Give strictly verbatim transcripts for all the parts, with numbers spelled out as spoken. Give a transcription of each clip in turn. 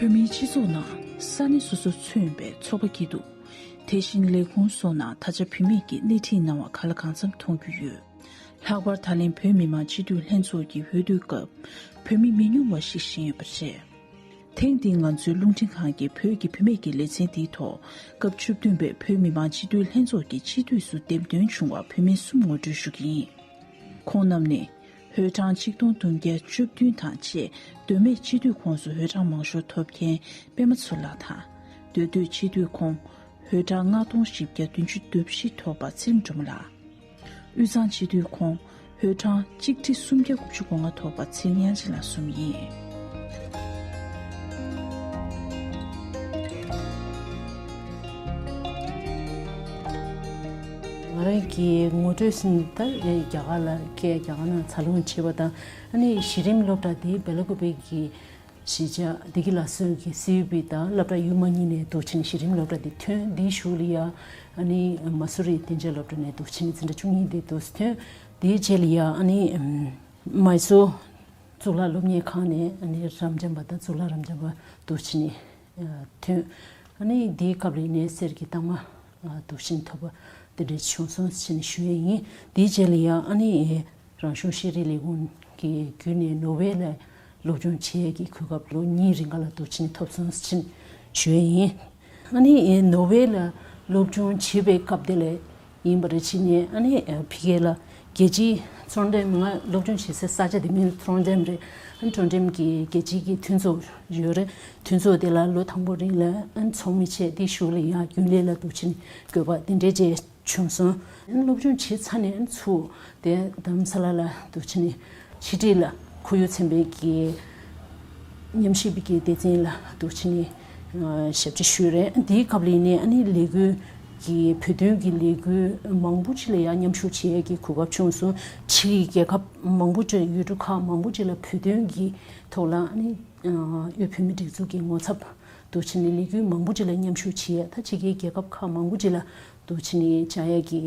བོད་མིའི་སྤྱི་ཚོགས་ནང་ས་གནས་སོ་སོར་མཚོན་པའི་ཚོགས་པ་སྐྱིད་སྡུག་དེ་བཞིན་ལས་ཁུངས་སོགས་ནང་ད་ཆ་བུད་མེད་ཀྱིས་སྣེ་ཁྲིད་གནང་བ་གང་ལ་གང་འཚམ་མཐོང་རྒྱུ་ཡོད། ལྷག་པར་ད་ལན་བོད་མི་མང་སྤྱི་འཐུས་ལྷན་ཚོགས་ཀྱི་འོས་བསྡུའི་སྐབས་བོད་མི་མི་ཉུང་བ་ཞིག་བཞེངས་ཡོད་པ་རེད། ཐེངས་འདིའི་ང་ཚོའི་རླུང་འཕྲིན་ཁང་གིས་བོད་ཀྱི་བུད་མེད་ཀྱི་ལེ་ཚན་འདིའི་ཐོག་སྐབས་བཅུ་བདུན་པའི་བོད་མི་མང་སྤྱི་འཐུས་ལྷན་ཚོགས་ཀྱི་སྤྱི་འཐུས་སུ་འདེམས་ཐོན་བྱུང་བ་བུད་མེད་གསུམ་ངོ་སྤྲོད་ཞུ་གི་ཡིན། ཁོང་རྣམས་ནི། ཧོས་ཀྲང་ཆིག་སྟོང་བདུན་བརྒྱ་བཅུ་བདུན་དང་བཅས་མདོ་སྨད་སྤྱི་འཐུས་ཁོངས་སུ་ཧོས་ཀྲང་མང་ཤོས་ཐོབ་མཁན་པད་མ་མཚོ་ལགས་དང་། མདོ་སྟོད་སྤྱི་འཐུས་ཁོངས་ཧོས་ཀྲང་ལྔ་སྟོང་བཞི་བརྒྱ་བདུན་ཅུ་དོན་བཞི་ཐོབ་པ་ཚེ་རིང་སྒྲོལ་མ་ལགས། དབུས་གཙང་སྤྱི་འཐུས་ཁོངས་ཧོས་ཀྲང་གཅིག་ཁྲི་སུམ་བརྒྱ་དགུ་བཅུ་གོ་ལྔ་ཐོབ་པ་ཚེ་རིང་དབྱངས་ཅན་ལགས་གསུམ་ཡིན། ང་རང་གི་ངོ་སྤྲོད་ཟིན་ད་རྒྱ་གར་ལ་སྐད་རྒྱ་གར་ནང་འཚར་ལོངས་བྱས་པ་དང་ཨ་ནི་གཞི་རིམ་སློབ་གྲྭ་དེ་སྦེ་ལ་ཀུ་པེ་གི་གཞིས་ཆགས་བདེ་སྐྱིད་ལགས་སོན་གྱི་སི་ཡུ་པི་དང་སློབ་གྲྭ་ཡུལ་མ་གཉིས་ནས་འདུག་ཕྱིན་གཞི་རིམ་སློབ་གྲྭ་དེ་ཐོན། དེའི་གཞུག་ལ་ཡ་ཨ་ནི་མ་སུ་རི་གཏན་འཇགས་སློབ་གྲྭ་ནས་འདུག་ཕྱིན་འཛིན་གྲྭ་བཅུ་གཉིས་དེ་འདུག་ཐོན། དེའི་རྗེས་ལ་ཡ་ཨ་ནི་མའི་སོར་གཙུག་ལག་སློབ་གཉེར་ཁང་ནས་ཨ་ནི་རབ་འབྱམས་པ་དང་གཙུག་ལག་རབ་འབྱམས་པ་འདུག་ཕྱིན་ཐོན། ཨ་ནི་དེའི་སྐབས་ལ་ཡིན་ནའི་གསེར་གྱི་རྟགས་མ་འདུག་ཕྱིན་ཐོབ་པ་དེ་འདྲ་བྱུང་སོང་ཕྱིན་ཞུ་ཡས་ཡིན། དེའི་རྗེས་ལ་ཡང་ཨ་ནི་རང་གཞུང་ཤེས་རིག་ལས་ཁུངས་ཀྱི་བརྒྱུད་ནས་ནོར་ཝེ་ལ་སློབ་སྦྱོང་བྱེད་ཡས་ཀྱི་གོ་སྐབས་ལོ་གཉིས་རིང་ག་ལ་འདུག་ཕྱིན་ཐོབ་སོང་ཕྱིན་ཞུ་ཡས་ཡིན། ཨ་ནི་ནོར་ཝེ་ལ་སློབ་སྦྱོང་བྱེད་པའི་སྐབས་དེ་ལ་ཡིན་པ་རེད་ཕྱིན་ནས་ཨ་ནི་ཕ་གི་ལ་རྒྱལ་སྤྱིའི་ཚོང་འགྲེམས་ང་སློབ་སྦྱོང་བྱེད་སའི་ས་ཆ་དེ་མིན་ཚོང་འགྲེམས་རེད། ཨ་ནི་ཚོང་འགྲེམས་ཀྱི་རྒྱལ་སྤྱིའི་གི་མཐུན་ཚོགས་ཡོད་རེད། མཐུན་ཚོགས་དེ་ལ་ལོ་དང་པོ་རིང་ལ་ཨ་ནི་ཚོགས་མི་བྱས་དེའི་གཞུག་ལ་ཡང་རྒྱུན་ལས་ལ་འདུག་ཕྱིན་དགོས་པ་དེ་འདྲས་བྱས་བྱུང་སོང་། ཨ་ནི་སློབ་སྦྱོང་བྱས་ཚར་ནས་ཨ་ནི་ཚུར་དེ་རྡ་རམ་ས་ལ་ལ་འདུག་ཕྱིན་ཕྱི་དྲིལ་ལ་ཁོར་ཡུག་ཚན་པའི་གི་ཉམས་ཞིབ་ཀྱི་སྡེ་ཚན་ལ་འདུག་ཕྱིན་ནས་ཞབས་ཕྱི་ཞུས་རེད། དེའི་སྐབས་ལ་ཡིན་ནའི་ཨ་ནི་ལས་འགུལ་གྱི་བོད་དོན་གྱི་ལས་འགུལ་མང་པོ་ཅིག་ལ་ཡང་མཉམ་ཞུགས་བྱེད་ཡས་ཀྱི་གོ་སྐབས་བྱུང་སོང་། ཕྱི་གི་རྒྱལ་ཁབ་མང་པོ་ཅིག་ཡུལ་གྲུ་ཁག་མང་པོ་ཅིག་ལ་བོད་དོན་གྱི་ཐོག་ལ་ཨ་ནི་དབུས་བོད་མིའི་སྒྲིག་འཛུགས་ཀྱི་ངོ་ཚབ་འདུག་ཕྱིན་ནས་ལས་འགུལ་མང་པོ་ཅིག་ལ་མཉམ་ཞུགས་བྱེད་ཡས། ད་ཕྱི་གི་རྒྱལ་ཁབ་ཁག་མང་པོ་ཅིག་ལ་འདུག་ཕྱིན་ནས་བཅར་ཡས་ཀྱི་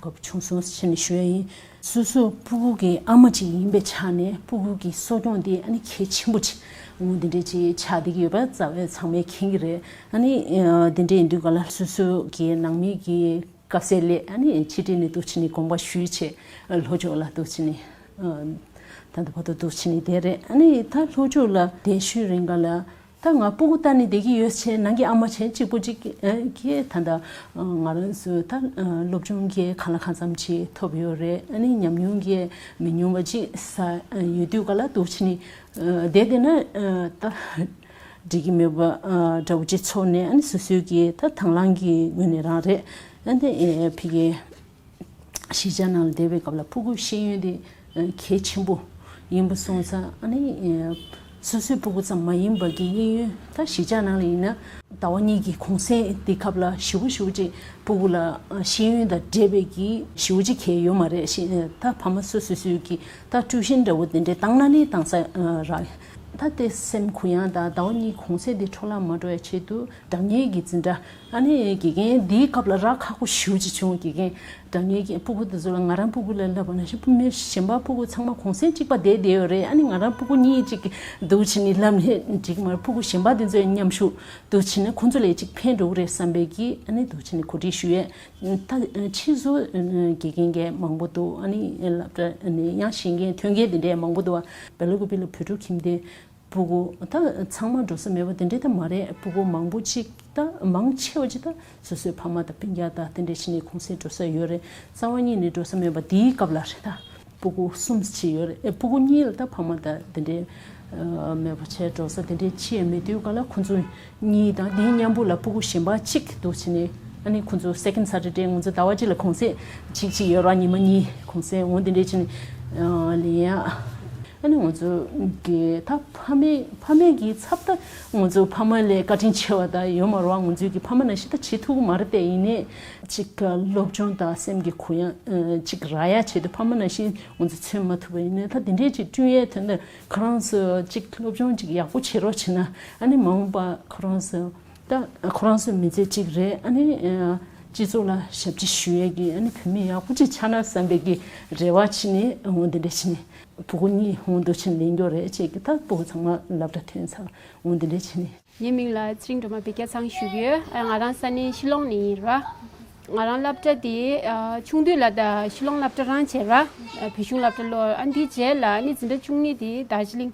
གོ་སྐབས་བྱུང་སོང་ཕྱིན་ནས་ཞུ་ཡས་ཡིན། སོ་སོ་སྤུ་གུ་གི་ཨ་མ་ཅིག་ཡིན་པའི་ཆ་ནས་སྤུ་གུ་གི་གསོ་སྐྱོང་དེ་ཨ་ནི་གལ་ཆེན་པོ་ཅིག་འོང་དེ་འདྲས་ཅིག་ཆགས་བསྡད་ཀྱི་ཡོད་པ་རྩ་བའི་ཚང་མས་མཁྱེན་གྱི་རེད། ཨ་ནི་དེ་འདྲས་ཡིན་དུས་ག་ལ་སོ་སོ་གི་ནང་མི་གི་དཀའ་སེལ་ལས་ཨ་ནི་ཕྱི་དྲིལ་ནས་འདུག་ཕྱིན་ནས་དགོངས་པ་ཞུས་བྱས་ལྷོ་ཕྱོགས་ལ་འདུག་ཕྱིན་ནས་ད་ལྟ་བར་དུ་འདུག་ཕྱིན་ནས་བསྡད་རེད། ཨ་ནི་ད་ལྷོ་ཕྱོགས་ལ་བསྡད་ཤུལ་རིང་ག་ལ། ད་ང་སྤུ་གུ་ལྟ་ནས་བསྡད་ཀྱི་ཡོད་ཚེ་ནང་གི་ཨ་མ་བྱས་གཅིག་པུ་གཅིག་གིས་ད་ལྟ་ང་རང་ཚོ་ད་སློབ་སྦྱོང་གི་གང་ལ་གང་འཚམ་ཅིག་ཐོབ་ཡོད་རེད། ཨ་ནི་ཉམས་མྱོང་གི་མི་ཉུང་བ་ཅིག་ས་ཡོད་དུས་ག་ལ་འདུག་ཕྱིན་ནས་བསྡད་བསྡད་ན་ད་འགྲིག་གི་མེད་པ་འདྲ་བོ་ཅིག་ཚོར་ནས་ཨ་ནི་སོ་སོའི་གི་ད་དང་བླངས་ཀྱི་ངོས་ནས་རང་རེད། ཨ་ནི་ཕ་གི་གཞིས་ཆགས་ནང་ལ་བསྡད་པའི་སྐབས་ལ་ཕྲུ་གུ་ཤེས་ཡོན་དེ་གལ་ཆེན་པོ་ཡིན་པ་སོང་ཙང་ཨ་ནི་སོ་སོའི་ཕྲུ་གུ་ཙམ་མ་ཡིན་པ་གི་གཡས་གཡོན་ད་གཞིས་ཆགས་ནང་ལ་ཡིན་ན་ཟླ་བ་གཉིས་ཀྱི་གུང་སེང་དེ་སྐབས་ལ་ཞེ་པོ་ཞེ་པོ་ཅིག་ཕྲུ་གུ་ལ་ཤེས་ཡོན་དང་འབྲེལ་བའི་གི་ཞེ་པོ་ཅིག་གལ་ཡོད་མ་རེད། ཤེས་ད་ཕ་མ་སོ་སོ་སོའི་གི་ད་ཊིའུ་ཤན་འདྲ་བོ་དེ་འདྲའི་བཏང་ན་ནི་བཏང་ས་རག་ད་དེ་སེམས་གུ་ཡངས་དང་ཟླ་བ་གཉིས་གུང་སེང་དེ་འཕྲོ་བརླག་མ་འགྲོ་བའི་ཆེད་དུ་དྲ་བརྙན་གྱི་འཛིན་གྲྭ་ཨ་ནི་དགེ་རྒན་འདིའི་སྐབས་ལ་རག་ཁག་པོ་ཞེ་པོ་ཅིག་བྱུང་། དགེ་རྒན་དྲ་བརྙན་གྱི་ཕྲུ་གུ་དེ་ཚོ་ལ་ང་རང་ཕྲུ་གུ་ལ་ལབ་པ་ན་ཞིག་ཕྲུ་མི་གཞན་པ་ཕྲུ་གུ་ཚང་མ་གུང་སེང་གཅིག་པ་བསྡད་བསྡད་ཡོད་རེད། ཨ་ནི་ང་རང་ཕྲུ་གུ་གཉིས་ཅིག་འདུག་བྱས་ནས་ལབ་ནས་འགྲིག་མ་རེད། ཕྲུ་གུ་གཞན་པ་དེ་ཚོ་ཡང་མཉམ་ཞུགས་འདུག་བྱས་ནས་ཁོང་ཚོ་ལ་ཅིག་ཕན་འགྲོ་གི་རེད་བསམ་པའི་གི་ཨ་ནི་འདུག་བྱས་ནས་གོ་སྒྲིག་ཞུ་ཡས། ད་ཕྱིས་སུ་དགེ་རྒན་གྱི་མང་པོ་འདུག་ཨ་ནི་སློབ་གྲྭ་ཨ་ནི་ཡང་ཤེས་མཁན་ཐོན་མཁན་དེ་འདྲའི་མང་པོ་འདུག་སྦེ་ལ་ཀུ་པེ་ལ་བོད་ཕྲུག་ཁྱིམ་སྡེ་ཕྲུ་གུ་ད་ཚང་མ་འགྲོ་ས་མེད་པ་དེ་འདྲའི་ད་མ་རེད། ཕྲུ་གུ་མང་པོ་ཅིག་ད་མང་ཆེ་བ་ཅིག་ད་སོ་སོའི་ཕ་མ་དང་སྤུན་ཀྱག་དང་དེ་འདྲ་བྱས་ནས་གུང་སེང་འགྲོ་ས་ཡོད་རེད། རྩ་བ་ཉིད་ནས་འགྲོ་ས་མེད་པ་དེའི་སྐབས་ལ་རེད། ད་ཕྲུ་གུ་གསུམ་ཅིག་ཡོད་རེད། ཨེ་ཕྲུ་གུ་གཉིས་ལ་ད་ཕ་མ་དང་དེ་འདྲའི་མེད་པ་བྱས་འགྲོ་ས་དེ་འདྲའི་ཅི་ཡང་མེད་དུས་ག་ལ་ཁོ་ཚོ་གཉིས་དང་དེའི་མཉམ་པོ་ལ་ཕྲུ་གུ་གཞན་པ་གཅིག་འདུག་བྱས་ནས་ཨ་ནི་ཁོ་ཚོ་སེ་ཀེན་ཌི་ས་ཊར་ཌེ་ང་ཚོ་ཟླ་བ་གཅིག་ལ་གུང་སེང་གཅིག་གཅིག་ཡོད་ར། ཉི་མ་གཉིས་གུང་སེང་འོང་དེ་འདྲས་བྱས་ནས་ལེན་ཡ། ཨ་ནི་ང་ཚོ་གི་ད་ཕ་མའི་ཕ་མའི་གི་ཚབ་ད་ང་ཚོ་ཕ་མ་ལས་བཀའ་དྲིན་ཆེ་བ་ད་ཡོད་མ་རེད་བ། ང་ཚོའི་གི་ཕ་མ་ནང་བཞིན་ད་བྱེད་ཐུབ་ཀྱི་མ་རེད་དེ། ཡིན་ནའི་ཅིག་སློབ་སྦྱོང་དང་སེམས་ཀྱི་གུ་ཡངས་ཅིག་རག་ཡ་ཆེད་དུ་ཕ་མ་ནང་བཞིན་ང་ཚོ་མཚོན་མ་ཐུབ་པ་ཡིན་ནའི་ད་དེ་འདྲས་ཅིག་བསྐྲུན་ཡའི་དོན་དུ་ཁོ་རང་ཚོ་ཅིག་སློབ་སྦྱོང་ཅིག་ཡག་པོ་བྱེད་རོགས་བྱེད་ན་ཨ་ནི་མ་འོངས་པ་ཁོ་རང་ཚོ་ད་ཁོ་རང་ཚོའི་མི་ཚེ་གཅིག་རེད། ཨ་ནི་ སྤྱི་ཚོགས་ལ་ཞབས་ཕྱི་ཞུ་ཡས་ཀྱི་ཨ་ནི་བུད་མེད་ཡག་པོ་ཅིག་ཆགས་ན་བསམ་པའི་གི་རེ་བ་བྱིན་ནས་འོ་འདི་འདྲ་བྱིན་ནས་ཕྲུ་གུ་གཉིས་འོ་འདུག་ཕྱིན་ལེན་རྒྱུ་རེད་ཅེས་ཀྱི་ད་ཕྲུ་གུ་ཚང་མ་སློབ་གྲྭ་ཐོན་ཚར་འོ་འདི་འདྲ་བྱིན་ནས། ངའི་མིང་ལ་ཚེ་རིང་སྒྲོལ་མ་བེ་སྐྱ་ཚང་ཞུ་གི་ཡོད། ཨ་ང་རང་ས་གནས་ཤི་ལོང་ནས་ཡིན་ར། ང་རང་སློབ་གྲྭ་དེ་ཨ་ཆུང་དུས་ལ་ད་ཤི་ལོང་སློབ་གྲྭ་རང་བྱས་ར། ཨ་བོད་གཞུང་སློབ་གྲྭ་སློབ། ཨ་འདིའི་རྗེས་ལ་ཨ་ནི་འཛིན་གྲྭ་བཅུ་གཉིས་དེ་དར་ཇི་ལིང་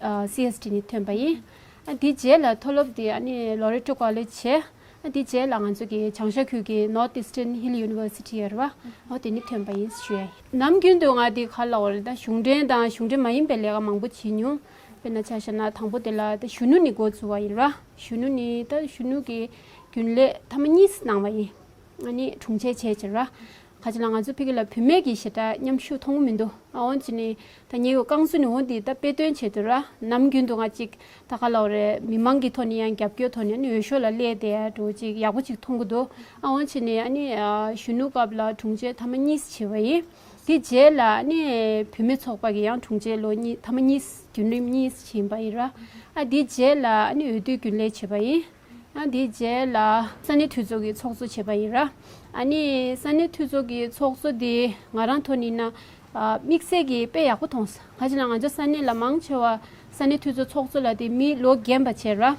ཨ་སི་ཨེས་ཊི་ནས་ཐོན་པ་ཡིན། ཨ་དེའི་རྗེས་ལ་མཐོ་སློབ་དེ་ཨ་ནི་ལོ་རེ་ཊོ་ཀོ་ལེཇ་བྱས། ཨ་དེའི་རྗེས་ལ་ང་ཚོ་གི་བྱང་ཤར་ཁུལ་གྱི་North Eastern Hill University ཡོད་རེད་བ། འོ་དེ་ནས་ཐོན་པ་ཡིན་ཞུ་ཡ་ཡིན། ནམ་རྒྱུན་དུ་ང་དེ་ག་ལ་འོ་རེད་ད་གཞུང་འབྲེལ་དང་གཞུང་འབྲེལ་མ་ཡིན་པའི་ལས་ཀ་མང་པོ་བྱེད་མྱོང་། དཔེར་ན་ཆ་བཞག་ན་དང་པོ་དེ་ལ་ད་གཞོན་ནུ་ནས་འགོ་བཙུགས་པ་ཡིན་ར། གཞོན་ནུ་ནས་ད་གཞོན་ནུ་གི་རྒྱུན་ལས་མཐའ་མ་གཉིས་གནང་བ་ཡིན། ཨ་ནི་དྲུང་ཆེ་བྱས་ཕྱིར་ར། ཁ་ཅིག་ལ་ང་ཚོ་ཕ་གི་ལ་བུད་མེད་ཀྱི་ཞེ་དྲག་མཉམ་ཞུགས་མཐོང་གི་མི་འདུག་ཨ་འོན་ཅི་ནི་ད་ཉེ་བའི་རྐང་བཙུགས་ནས་འོ་འདི་ད་དཔེ་སྟོན་བྱེད་དུས་ར་ནམ་རྒྱུན་དུ་ང་ཅིག་ད་ག་ལ་འོ་རེད་མི་མང་གི་ཐོག་ནས་ཡང་རྒྱབ་སྐྱོར་ཐོག་ནས་ནི་འོས་ཤོག་ལ་སླེབས་བསྡད་ཡ་འགྲོ་ཅིག་ཡག་པོ་ཅིག་མཐོང་གི་འདུག་ཨ་འོན་ཅི་ནི་ཨ་ནི་གཞོན་ནུ་སྐབས་ལ་དྲུང་ཆེ་མཐའ་མ་གཉིས་བྱས་པ་ཡིན། དེ་རྗེས་ལ་ཨ་ནི་བུད་མེད་ཚོགས་པ་གི་ཡང་དྲུང་ཆེ་ལོ་གཉིས་མཐའ་མ་གཉིས་རྒྱུན་རིམ་གཉིས་ཕྱིན་པ་ཡིན་ར། ཨ་དེ་རྗེས་ལ་ཨ་ནི་འོས་བསྡུའི་རྒྱུན་ལས་བྱས་པ་ཡིན། ཨ་དེ་རྗེས་ལ་ས་གནས་འཐུས་ཚོགས་ཀྱི་ཚོགས་གཙོ་བྱས་པ་ཡིན་ར། ཨ་ནི་ས་གནས་འཐུས་ཚོགས་ཀྱི་ཚོགས་གཙོ་དེ་ང་རང་ཐོག་ནས་ན་ཨ་དམིགས་བསལ་གྱི་དཔེ་ཡག་པོ་མཐོང་སོང་། ག་ཅི་ན་ང་ཚོ་ས་གནས་ལ་མང་ཆེ་བ་ས་གནས་འཐུས་ཚོགས་ཚོགས་གཙོ་ལ་དེ་མི་ལོ་རྒན་པ་བྱས་ར།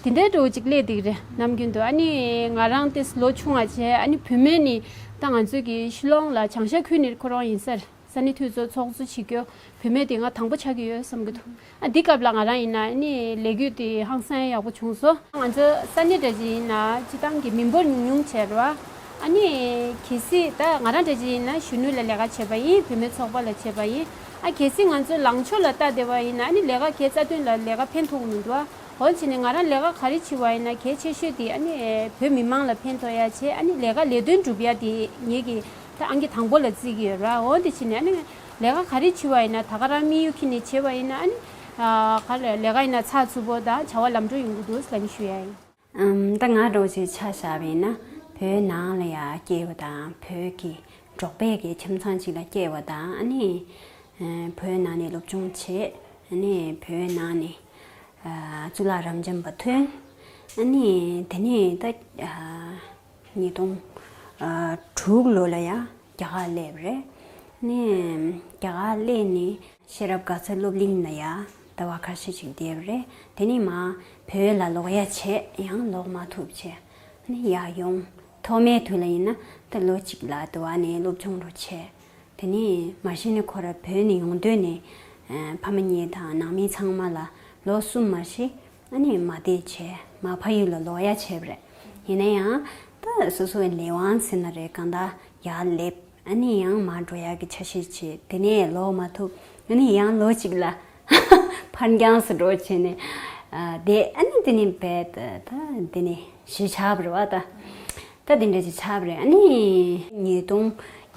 དེ་འདྲའི་འགྲོ་ཅིག་སླེབས་བསྡད་ཀྱི་རེད་ནམ་རྒྱུན་དུ། ཨ་ནི་ང་རང་དེ་ལོ་ཆུང་བ་བྱས། ཨ་ནི་བུད་མེད་ནི་ད་ང་ཚོའི་གི་ཤི་ལོང་ལ་བྱང་ཤར་ཁུལ་ནས་ཁོ་རང་ཡིན་ས་རེད། ས་གནས་འཐུས་ཚོགས་ཚོགས་གཙོ་བྱེད་རྒྱུ་བུད་མེད་དེ་ང་དང་པོ་ཆགས་ཀྱི་ཡོད་བསམ་གྱི་འདུག་ཨ་འདི་སྐབས་ལ་ང་རང་ཡིན་ན་ཨ་ནི་ལས་འགུལ་དེ་ཧང་སང་ཡག་པོ་བྱུང་སོང་། ང་ཚོ་ས་གནས་འདྲ་ཅིག་ཡིན་ན་སྤྱི་བཏང་གི་མི་འབོར་ཉུང་ཉུང་བྱས་རེད་བ། ཨ་ནི་གལ་སྲིད་ད་ང་རང་འདྲ་ཅིག་ཡིན་ན་གཞོན་ནུ་ལ་ལས་ཀ་བྱས་པ་ཡིན། བུད་མེད་ཚོགས་པ་ལ་བྱས་པ་ཡིན། ཨ་གལ་སྲིད་ང་ཚོ་ལངས་ཕྱོགས་ལ་ལྟ་བསྡད་པ་ཡིན་ན་ཨ་ནི་ལས་ཀ་གའི་རྩ་དོན་ལ་ལས་ཀ་ཕན་ཐོགས་མི་འདུག་བ། འོ་བྱས་ནས་ང་རང་ལས་ཀ་ག་རེ་བྱེད་པ་ཡིན་ན་གལ་ཆེ་ཤོས་དེ་ཨ་ནི་བོད་མི་མང་ལ་ཕན་ཐོགས་ཡ་བྱས། ཨ་ནི་ལས་ཀ་ལས་དོན་སྒྲུབ་ཡ་དེ་ངེད་ཀྱི་ད་ཨང་ཀི་དང་པོ་ལ་བརྩི་གི་ཡོད་ར། འོ་དེ་བྱས་ནས་ཨ་ནི་ལས་ཀ་ག་རེ་བྱེད་པ་ཡིན་ན་ད་ག་རང་དམིགས་ཡུལ་ཁྱེར་ནས་བྱེད་པ་ཡིན་ན་ཨ་ནི་ཨ་ག་ལ་ལས་ཀ་ཡིན་ན་ཚགས་ཚུད་པོ་དང་བྱ་བ་ལམ་འགྲོ་ཡོང་གི་འདུག་ལབ་ནས་ཞུ་ཡ་ཡིན། ཨམ་ད་ང་འདྲ་བོ་ཅིག་ཆ་བཞག་པ་ཡིན་ན་བོད་ནང་ལ་ཡ་སྐྱེས་པ་དང་བོད་ཀྱི་འབྲོག་པའི་གི་ཁྱིམ་ཚང་ཅིག་ལ་སྐྱེས་པ་དང་ཨ་ནི་ཨ་བོད་ནང་ནས་སློབ་སྦྱོང་བྱས། ཨ་ནི་བོད་ནང་ནས་ཨ་གཙུག་ལག་རབ་འབྱམས་པ་ཐོན། ཨ་ནི་དེ་ནས་ད་ཨ་ཉིས་སྟོང་ཨ་དྲུག་ལོ་ལ་ཡ་རྒྱ་གར་སླེབས་རེད། ནས་རྒྱ་གར་སླེབས་ནས་ཤེས་རབ་དགའ་ཚལ་སློབ་གླིང་ལ་ཡ་ཟླ་བ་ཁ་ཤས་ཤིག་བསྡད་པ་རེད། དེ་ནས་མར་བོད་ལ་ལོག་ཡ་བྱས། ཡང་ལོག་མ་ཐུབ་བྱས། ནས་ཡར་ཡོང་། ཐོག་མའི་དུས་ལ་ཡིན་ན་ད་ལོ་གཅིག་ལ་དུ་བ་ནས་སློབ་སྦྱོང་རུ་བྱས། དེ་ནས་མ་གཞི་ནས་ཁོ་ར་བོད་ནས་ཡོང་དུས་ནས་ཨ་ཕ་མ་གཉིས་དང་ནང་མི་ཚང་མ་ལ་ལོ་གསུམ་མ་གཞི་ཨ་ནི་མ་བསྡད་བྱས། མ་ཕ་ཡུལ་ལ་ལོག་ཡ་བྱས་པ་རེད། ཡིན་ན་ཡང་ད་སོ་སོའི་ལས་དབང་ཟེར་ན་རེད། གང་ལྟར་ཡར་སླེབས། ཨ་ནི་ཡང་མར་འགྲོ་ཡག་གི་འཆར་གཞི་བྱས། དེ་ནས་ལོག་མ་ཐུབ། ཨ་ནི་ཡང་ལོ་གཅིག་ལ་ཕར་འགྱངས་སུ་འགྲོ་བྱས་ནས་ཨ་བསྡད། ཨ་ནི་དེ་ནས་བས་ད་ད་དེ་ནས་གཞིས་ཆགས་པ་རེད་བ། ད་ད་དེ་འདྲ་ཅིག་ཆགས་པ་རེད། ཨ་ནི་ཉིས་སྟོང་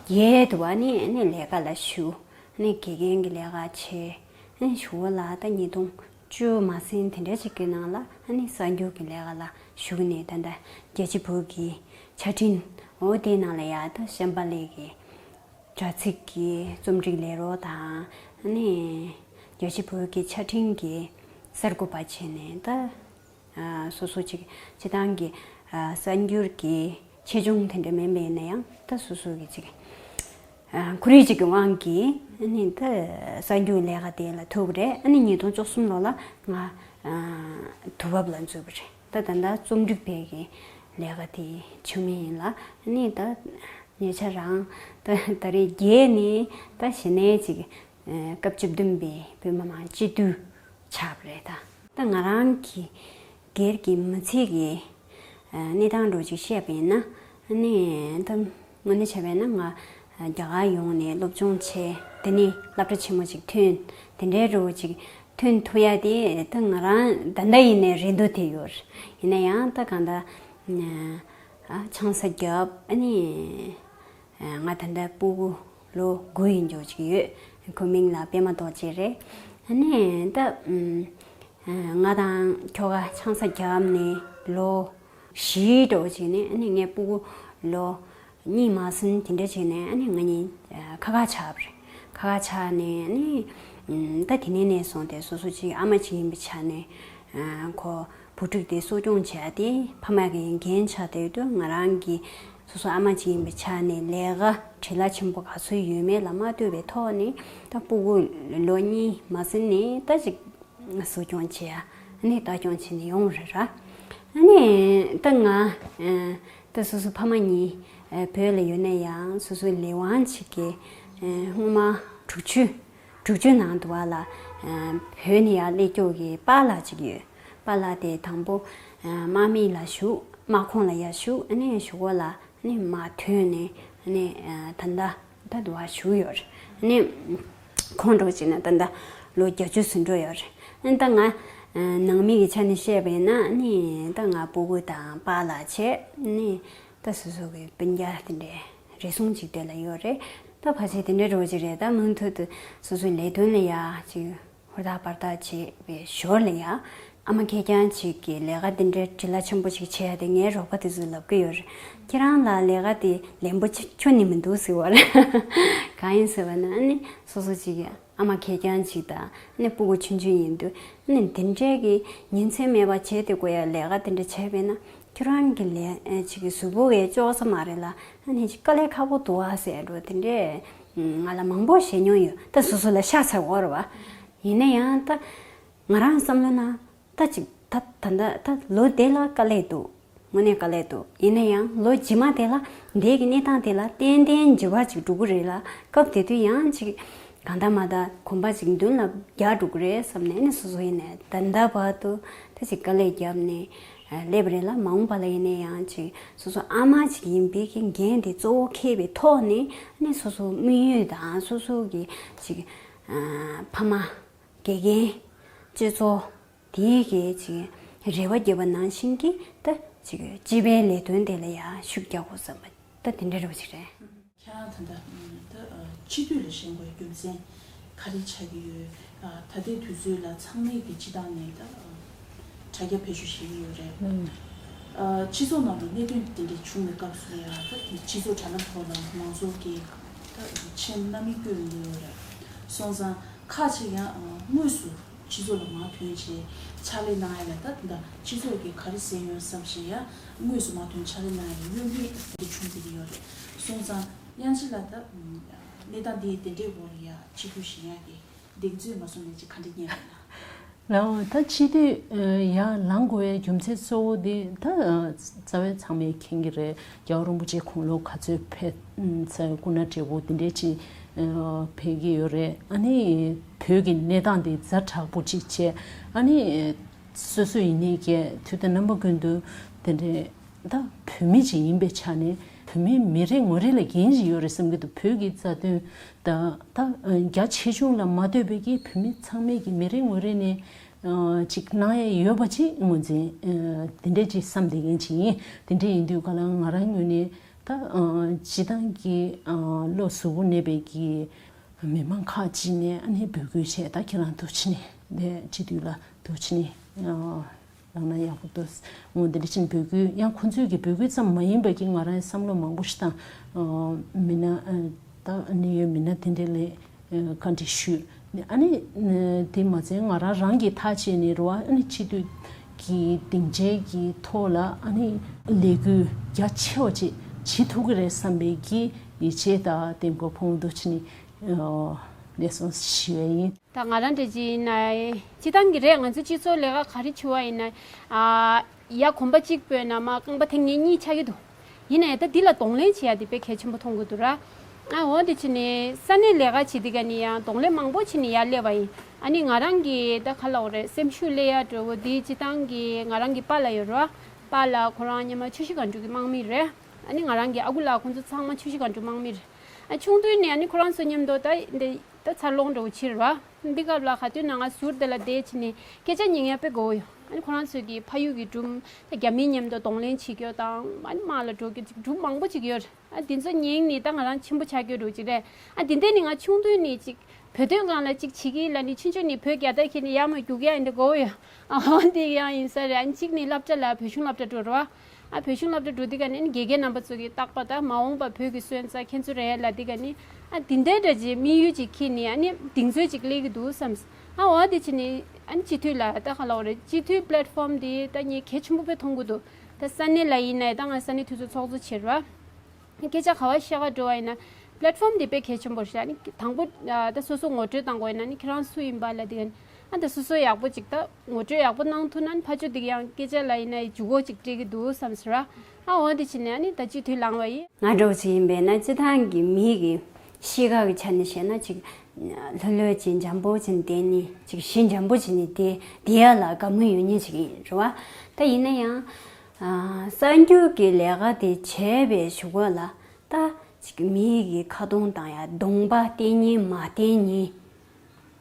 བརྒྱད་དུ་བ་ནི་ཨ་ནི་ལས་ཀ་ལ་ཞུགས། ཨ་ནི་དགེ་རྒན་གྱི་ལས་ཀ་བྱས། ཨ་ནི་ཞུ་བ་ལ་ད་ཉིས་སྟོང་བཅུ་མ་ཟིན་དེ་འདྲ་ཅིག་གི་ནང་ལ་ཨ་ནི་གསར་འགྱུར་གྱི་ལས་ཀ་ལ་ཞུགས་ནས་ད་ལྟ་རྒྱལ་གཅེས་བོད་ཀྱི་ཆ་འཕྲིན་འོ་དེའི་ནང་ལ་ཡ་ད་བྱམས་པ་ལགས་ཀྱི་དྲ་ཚིགས་ཀྱི་རྩོམ་སྒྲིག་ལས་རོགས་དང་ཨ་ནི་རྒྱལ་གཅེས་བོད་ཀྱི་ཆ་འཕྲིན་གྱི་གསར་འགོད་པ་བྱས་ནས་ད་ཨ་སོ་སོ་ཅིག་སྤྱི་བཏང་གི་ཨ་གསར་འགྱུར་གྱི་ཆེ་ཆུང་དེ་འདྲ་མིན་པ་ཡིན་ན་ཡང་ད་སོ་སོ་གི་ཅིག་ཨ་ཁོར་ཡུག་ཅིག་གི་དབང་གིས་ཨ་ནི་ད་གསར་འགྱུར་ལས་ཀ་དེ་ལ་ཐུག་པ་རེད། ཨ་ནི་ཉིས་སྟོང་བཅུ་གསུམ་ལོ་ལ་ང་ཨ་དུས་བབ་ལ་འཛུལ་བ་རེད། ད་ད་ལྟ་རྩོམ་སྒྲིག་པའི་གི་ལས་ཀ་དེ་བྱེད་མུས་ཡིན་ལ། ཨ་ནི་ད་ཉེ་ཆར་རང་ད་ད་རེས་བརྒྱད་ནས་ད་གཞི་ནས་ཅིག་ཨ་སྐབས་བཅུ་བདུན་པའི་བོད་མི་མང་སྤྱི་འཐུས་ཆགས་པ་རེད། ད་ད་ང་རང་གི་སྒེར་གྱི་མི་ཚེ་གི་ཨ་གནས་སྟངས་འདྲ་ཅིག་བཤད་པ་ཡིན་ན། ཨ་ནི་ད་དངོས་གནས་བྱས་པ་ཡིན་ན་ང་རྒྱ་གར་ཡོང་ནས་སློབ་སྦྱོང་བྱས། དེ་ནས་སློབ་གྲྭ་ཆེན་མོ་ཅིག་ཐོན། དེ་འདྲའི་འདྲ་ཅིག་ཐོན་ཐུབ་ཡ་དེ་ད་ང་རང་ད་ལྟ་ཡིན་ནའི་རེ་འདུན་དེ་ཡོད། ཡིན་ན་ཡང་ད་གང་ལྟར་ཨ་ཆང་ས་བརྒྱབ། ཨ་ནི་ང་ད་ལྟ་སྤུ་གུ་ལོ་དགུ་ཡིན་འཇོག་ཅིག་ཡོད། ཁོའི་མིང་ལ་པད་མ་རྡོ་རྗེ་རེད། ཨ་ནི་ད་ཨ་ང་དང་ཁྱོ་ག་ཆང་ས་བརྒྱབ་ནས་ལོ་བཞི་འགྲོ་བྱས་ནས། ཨ་ནི་ངའི་སྤུ་གུ་ལོ་གཉིས་མ་ཟིན་དེ་འདྲ་བྱས་ནས་ཨ་ནི་ང་གཉིས་ཨ་ཁ་ཁ་ཆགས་པ་རེད། ཁ་ཁ་ཆགས་ནས་ཨ་ནི་ཨ་ད་དེ་ནས་ནས་བཟུང་སྟེ་སོ་སོ་ཅིག་ཨ་མ་ཅིག་ཡིན་པའི་ཆ་ནས་ཨ་ཁོ་བུ་ཕྲུག་དེ་གསོ་སྐྱོང་བྱས་ཏེ་ཕ་མ་གི་འགན་ཆགས་བསྡད་དུས་ང་རང་གི་ སོ་སོ་ཨ་མ་ཅིག་ཡིན་པའི་ཆ་ནས་ལས་ཀ་བྲེལ་བ་ཆེན་པོ་ག་ཚོད་ཡོད་མེད་ལ་མ་ལྟོས་པའི་ཐོག་ནས་ད་སྤུ་གུ་ལོ་གཉིས་མ་ཟིན་ནས་ད་ཅིག་གསོ་སྐྱོང་བྱེད་ཡ་ཨ་ནི་ལྟ་སྐྱོང་བྱེད་ནས་ཡོང་རེད་ར། ཨ་ནི་ད་ང་ད་སོ་སོ་ཕ་མ་གཉིས་བོད་ལ་ཡོད་ན་ཡང་སོ་སོའི་ལས་དབང་ཅིག་གི་སྔོན་མ་དྲུག་ཅུ་དྲུག་ཅུ་ནང་དུ་བ་ལ་བོད་ནས་ཡར་སླེབས་ཀྱོག་གི་པཱ་ལགས་ཅིག་ཡོད། པཱ་ལགས་དེ་དང་པོ་དམག་མི་ལ་ཞུགས། དམག་ཁོངས་ལ་ཡར་ཞུགས། ཨ་ནི་གཞུག་གུ་ལ་ཨ་ནི་མར་ཐོན་ནས་ཨ་ནི་ད་ལྟ་ད་དུ་བ་བཞུགས་ཡོད་རེད། ཨ་ནི་ཁོང་འགྲོ་བྱས་ན་ད་ལྟ་ལོ་བརྒྱད་ཅུ་ཟིན་འགྲོ་ཡོད་རེད། ཨ་ནི་ད་ང་ནང་མི་གི་ཆ་ནས་བཤད་པ་ཡིན་ན་ཨ་ནི་ད་ང་སྤུ་གུ་དང་པཱ་ལགས་བྱས་ཨ་ནི་ད་སོ་སོ་གི་སྤུན་ཀྱག་དེ་འདྲའི་རེ་ཟུང་ཅིག་དེ་ལ་ཡོད་རེད། ད་ཕལ་ཆེར་དེ་འདྲའི་འགྲོ་གི་རེད། ད་མུ་མཐུད་དུ་སོ་སོའི་ལས་དོན་ལ་ཡ་ཅིག་ཧུར་ཐག་པར་ཐག་བྱེད་པའི་ཞོར་ལ་ཡ་ཨ་མ་ཁེར་རྐྱང་ཅིག་གིས་ལས་ཀ་འདི་འདྲའི་བྲེལ་བ་ཆེན་པོ་ཞིག་བྱེད་ཡ་དེ་ངའི་རོགས་པ་དེ་ཚོས་ལབ་ཀྱི་ཡོད་རེད། ཁྱེད་རང་ལ་ལས་ཀ་དེ་ལན་པོ་ཆེ་ཁྱོན་ནས་མི་འདུག་ཟེར་བ་རེད། གང་ཡིན་ཟེར་བ་ན་ཨ་ནི་སོ་སོ་ཅིག་གི་ཨ་མ་ཁེར་རྐྱང་ཅིག་དང་ཨ་ནི་སྤུ་གུ་ཆུང་ཆུང་ཡིན་དུས་ཨ་ནི་འདི་འདྲའི་གི་ཉིན་མཚན་མེད་པར་བྱེད་དེ་དགོས་ཡ་ལས་ཀ་དེ་འདྲ་བྱས་པས་ན་ཁྱོད་རང་གི་ལས་ཨེ་ཅིག་གི་གཟུགས་པོ་གི་ལྕོགས་ས་མ་རེད་ལ་ཨ་ནི་ཅིག་དཀའ་ལས་ཁག་པོ་འདུག་ཨ་ཟེར་འགྲོ་དེ་འདྲས་ང་ལ་མང་པོ་བཤད་མྱོང་ཡོད། ད་སོ་སོ་ལ་ཤ་ཚ་བོར་བ་ཡིན་ན་ཡང་ད་ང་རང་བསམ་བློ་ན་ད་ཅིག་ད་ད་ད་ད་ལོ་དེ་ལ་དཀའ་ལས་འདུག་དངོས་གནས་དཀའ་ལས་འདུག་ཡིན་ན་ཡང་ལོ་རྗེས་མ་དེ་ལ་འདས་ཀྱི་གནས་སྟངས་དེ་ལ་ཏན་ཏན་འགྱུར་བ་ཅིག་འགྲོ་གི་རེད་ལ་སྐབས་དེ་དུས་ཡང་ཅིག་གང་ལྟར་མ་ད་གོམ་པ་ཅིག་མདུན་ལ་རྒྱག་འགྲོ་གི་རེད་བསམ་ནས་ནི་སོ་སོ་ཡིན་ནས་ད་ལྟ་བར་དུ་ད་ཅིག་དཀའ་ལས་བརྒྱབ་ནས་སླེབས་རེད་ལ། མ་འོངས་པ་ལ་ཡིན་ན་ཡང་ཅིག་སོ་སོ་ཨ་མ་ཅིག་ཡིན་པའི་གི་འགན་དེ་གཙོ་བོ་འཁྱེར་བའི་ཐོག་ནས་ནི་སོ་སོ་དམིགས་ཡུལ་དང་སོ་སོ་གི་ཅིག་ཕ་མ་དགེ་རྒན་སྤྱི་ཚོགས་དེའི་གི་ཅིག་རེ་བ་བརྒྱབ་པ་ནང་བཞིན་གྱི་ད་ཅིག་སྤྱི་པའི་ལས་དོན་དེ་ལ་ཡང་ཤུགས་རྒྱག་དགོས་བསམ་པ་ད་དེ་འདྲ་རེ་བ་ཅིག་རེད། ཁྱེད་རང་ད་ལྟ་ད་སྤྱི་འཐུས་ལ་བཞེངས་པའི་རྒྱུ་མཚན་ག་རེ་ཆགས་ཀྱི་ཡོད། ད་ལྟའི་དུས་ཚོད་ལ་ཚང་མས་ཀྱི་སྤྱི་བཏང་ནས་ད་དྲ་རྒྱ་བེད་སྤྱོད་བྱེད་ཀྱི་ཡོད་རེད། སྤྱི་ཚོགས་ནང་དུ་གནད་དོན་དེ་འདྲ་བྱུང་བའི་སྐབས་སུ་ཡང་ད་སྤྱི་ཚོགས་དྲ་ལམ་ཐོག་ལ་མང་ཚོགས་ཀྱིས་ད་ཆེད་མནར་མེད་བསྐྱོན་གྱི་ཡོད་རེད། སོང་ཙང་ཁག་ཅིག་ཡང་དངོས་སུ་སྤྱི་ཚོགས་ལ་མར་ཐོན་བྱས་ཕྱག་ལས་གནང་ཡ་ལ་ད་ད་སྤྱི་ཚོགས་ཀྱིས་ག་རེ་ཟེར་ཡོང་བསམ་བྱས་ཡ་དངོས་སུ་མར་ཐོན་ཕྱག་ལས་གནང་ཡ་ལ་གཡོ་འགུལ་དེ་འདྲ་བྱུང་བསྡད་ཀྱི་ཡོད་རེད། སོང་ཙང་དབྱངས་ཅན་ལགས་ད་གནས་སྟངས་འདི་དེ་འདྲའི་འོག་ལ་ཡ་སྤྱི་འཐུས་བཞེངས་ཡ་གི་གདེང་ཚོད་མ་སོང་ནས་ཅིག་ག་འདྲ་རྙེད་པ་ན། ལའོ་ད་སྤྱི་འཐུས་ཡར་ལངས་དགོས་པའི་རྒྱུ་མཚན་གཙོ་བོ་དེ་ད་རྩ་བའི་ཚང་མས་མཁྱེན་གྱི་རེད། རྒྱལ་བ་རིན་པོ་ཆེ་དགུང་ལོ་ག་ཚོད་ཕེབས་ཚེ་སྐུ་ན་བགྲེས་པོ་དེ་འདྲས་ཅིག་ཕེབས་ཀྱི་ཡོད་རེད། ཨ་ནི་བོད་ཀྱི་གནས་སྟངས་དེ་ཛ་དྲག་པོ་ཅིག་བྱས་ཨ་ནི་སོ་སོ་ཡིན་ནའི་ཀྱེ་དུས་དང་རྣམ་པ་ཀུན་ཏུ་དེ་འདྲས། ད་བོད་མི་ཅིག་ཡིན་པའི་ཆ་ནས་བོད་མིའི་མི་རེ་ངོ་རེ་ལ་འགན་ཞིག་ཡོད་རེད་བསམ་གྱི་འདུག་བོད་ཀྱི་རྩ་དོན་དང་ད་རྒྱ་ཆེ་ཆུང་ལ་མ་ལྟོས་པའི་གི་བོད་མི་ཚང་མས་ཀྱི་མི་རེ་ངོ་རེ་ནས་ཅིག་གནང་ཡས་ཡོད་པ་ཅིག་ངོས་འཛིན་དེ་འདྲས་ཅིག་བསམ་བསྡད་མཁན་ཅིག་ཡིན། དེ་འདྲས་ཡིན་དུས་ག་ལ་ང་རང་ངོས་ནས་ད་སྤྱི་བཏང་གི་བློ་གཟུ་བོ་གནས་པའི་གི་མི་མང་ཁག་ཅིག་ནས་ཨ་ནི་འབོད་སྐུལ་བྱས། ད་ཁྱེད་རང་འདུག་ཕྱི་ནས་དེ་སྤྱི་འཐུས་ལ་འདུག་ཕྱི་ནས། ལངས་ན་ཡག་པོ་འདུག་འོ་འདི་འདྲ་ཕྱིན་འབོད་སྐུལ་ཡང་ཁོང་ཚོས་ཀྱི་འབོད་སྐུལ་ཙམ་མ་ཡིན་པ་གི་ང་རང་བསམ་བློ་མང་པོ་ཞིག་བཏང་། མི་སྣ་ད་གནད་ཡོད་མི་སྣ་དེ་འདྲ་ལ་བཀའ་འདྲི་ཞུས། ཨ་ནི་དེ་མ་ཚད་ང་རང་རང་གི་ཐག་བཅད་ནས་རེད་བ། ཨ་ནི་སྤྱི་འཐུས་ཀྱི་སྡིངས་ཆའི་གི་ཐོག་ལ་ཨ་ནི་ལས་འགུལ་རྒྱ་ཆེ་བ་ཅིག་བྱེད་ཐུབ་ཀྱི་རེད་བསམ་པའི་གི་ཡིད་ཆེས་དང་དེ་མགོ་ཕོང་འདུག་ཕྱི་ནས་ལས་སོང་ཞུ་བ་ཡིན། ད་ང་རང་འདྲ་ཅིག་ཡིན་ན་སྤྱི་བཏང་གི་རེད། ང་ཚོ་སྤྱི་ཚོགས་ལས་ཀ་ག་རེ་བྱེད་པ་ཡིན་ན་ཨ་ཡ་གོམ་པ་གཅིག་སྤོས་ན་མ་རྐང་པ་ཐེངས་ཉེར་གཉིས་ཆགས་ཀྱི་འདུག་ཡིན་ན་ཡང་ད་འདི་ལ་གདོང་ལེན་བྱེད་ཡ་དེ་དཔེ་གལ་ཆེན་པོ་མཐོང་གི་འདུག་ར། ཨ་འོ་དེ་ཕྱིན་ནས་ས་གནས་ལས་ཀ་བྱེད་དུས་ག་ནས་ཡང་གདོང་ལེན་མང་པོ་བྱས་ནས་ཡར་སླེབས་པ་ཡིན། ཨ་ནི་ང་རང་གི་ད་ག་ལབ་དགོས་རེད། སེམས་ཤུགས་སླེབས་ཡ་འདྲ་བོ་དེ་སྤྱི་བཏང་གི་ང་རང་གི་པཱ་ལགས་ཡོད་ར། པཱ་ལགས་ཁོ་རང་སྔོན་མ་ཆུ་བཞི་སྒང་དྲུག་གི་དམག་མི་རེད། ཨ་ནི་ང་རང་གི་ཨ་ཁུ་ལགས་ཁོང་ཚོ་ཚང་མ་ཆུ་བཞི་སྒང་དྲུག་དམག་མི་རེད། ཨ་ཆུང་དུས་ནས་ཨ་ནི་ཁོ་རང་ཚོ་མཉམ་དུ་ད་འདི་ད་འཚར་ལོངས་འགྲོ་ཕྱིར་བ། འདི་སྐབས་ལ་ག་དུས་ན་ང་ཟུར་དེ་ལ་བསྡད་ཕྱིན་ནས་སྐད་ཆ་ཉན་ཡ་དཔེ་དགའ་བོ་ཡོད། ཨ་ནི་ཁོ་རང་ཚོས་ཀྱི་ཕ་ཡུལ་གྱི་སྒྲུང་ད་རྒྱ་མིའི་མཉམ་དུ་གདོང་ལེན་བྱེད་རྒྱུ་དང་ཨ་ནི་དམག་ལ་འགྲོ་རྒྱུ་ཅིག་སྒྲུང་མང་པོ་ཅིག་ཡོད་རེད། ཨ་འདི་ཚོ་ཉན་ནས་ད་ང་རང་ཆེན་པོ་ཆགས་རྒྱུ་འགྲོ་ཅིག་རེད། ཨ་འདི་འདྲ་ནི་ང་ཆུང་དུས་ནས་ཅིག་བོད་དོན་སྒང་ལ་ཅིག་བྱེད་ཀྱི་ལ་ནི་ཆུང་ཆུང་ནས་བོད་རྒྱལ་དར་འཁྱེར་ནས་ཡར་མར་རྒྱུག་ཡ་འདི་དགའ་བོ་ཡོད། ཨ་འོ་འདི་ཡང་ཡིན་ས་རེད། ཨ་ནི་གཅིག་ནས་སློབ་གྲྭ་ལ་བོད་གཞུང་སློབ་གྲྭ་འགྲོ་རེད་བ། ཨ་བོད་གཞུང་སློབ་གྲྭ་འགྲོ་དུས་ག་ནས་ཨ་ནི་དགེ་རྒན་རྣམ་པ་ཚོ་གིས་རྟག་པར་ད་མ་འོངས་པ་བོད་ཀྱི་སོན་རྩ་ཁྱེད་ཚོ་རེད་ལབ་དུས་ག་ནས་ཨ་འདི་འདྲའི་འདྲ་ཅིག་དམིགས་ཡུལ་ཅིག་འཁྱེར་ནས་ཨ་ནི་གདེང་ཚོད་ཅིག་སླེབས་ཀྱི་འདུག་བསམ། ཨ་འོ་དེ་བྱས་ནས་ཨ་ནི་སྤྱི་འཐུས་ལ་ད་ག་ལབ་དགོས་རེད། སྤྱི་འཐུས་པི་ལེ་ཊི་ཕོམ་དེ་ད་ངས་གལ་ཆེན་པོ་དཔེ་མཐོང་གི་འདུག་ད་ས་གནས་ལ་ཡིན་ནའི་ད་ང་ས་གནས་འཐུས་ཚོགས་ཚོགས་གཙོ་བྱེད་རེད་བ། སྐད་ཆ་ག་བ་བཤད་ག་འགྲོ་བ་ཡིན་ན་པླེ་ཊི་ཕོམ་དེ་དཔེ་གལ་ཆེན་པོ་རེད་ཤག་ཨ་ནི་དང་པོ་ཨ་ད་སོ་སོ་ངོ་སྤྲོད་བཏང་དགོས་ཡིན་ན་ཨ་ནི་ཁྱེད་རང་སུ་ཡིན་པ་ལབ་དེ་ཨ་ད་སོ་སོ་ཡག་པོ་ཅིག་ད་ངོ་སྤྲོད་ཡག་པོ་གནང་ཐུབ་ན་ཨ་ནི་ཕར་ཕྱོགས་དེ་ག་ཡང་སྐད་ཆ་ལ་ཡིན་ན་འཇུག་སྒོ་ཅིག་སྤྲད་ཀྱི་འདུག་བསམ་ཟེར་བ། ཨ་འོ་དེ་བྱས་ནས་ཨ་ནི་ད་སྤྱི་འཐུས་ལངས་པ་ཡིན། ང་འདྲ་བོ་ཅིག་ཡིན་པས་ན་སྤྱི་བཏང་གི་མི་གི་གཤིས་ཀ་གི་ཆ་ནས་བཤད་ན་ཅིག་ལྷོད་ལྷོད་ཅིག་འཇམ་པོ་ཅིག་བསྡད་ནི་ཅིག་གཞི་འཇམ་པོ་ཅིག་ནི་བསྡད་བསྡད་ཡ་ལ་དགའ་མོས་ཡོད་མཁན་ཅིག་ཡིན་རེད་བ། ད་ཡིན་ན་ཡང་ཨ་གསར་འགྱུར་གྱི་ལས་ཀ་དེ་བྱས་པའི་གཞུག་གུ་ལ་ད་ཅིག་མི་གི་ཁ་གདོང་དང་ཡ་གདོང་པ་བསྟན་ཉན་མ་བསྟན་ཉན།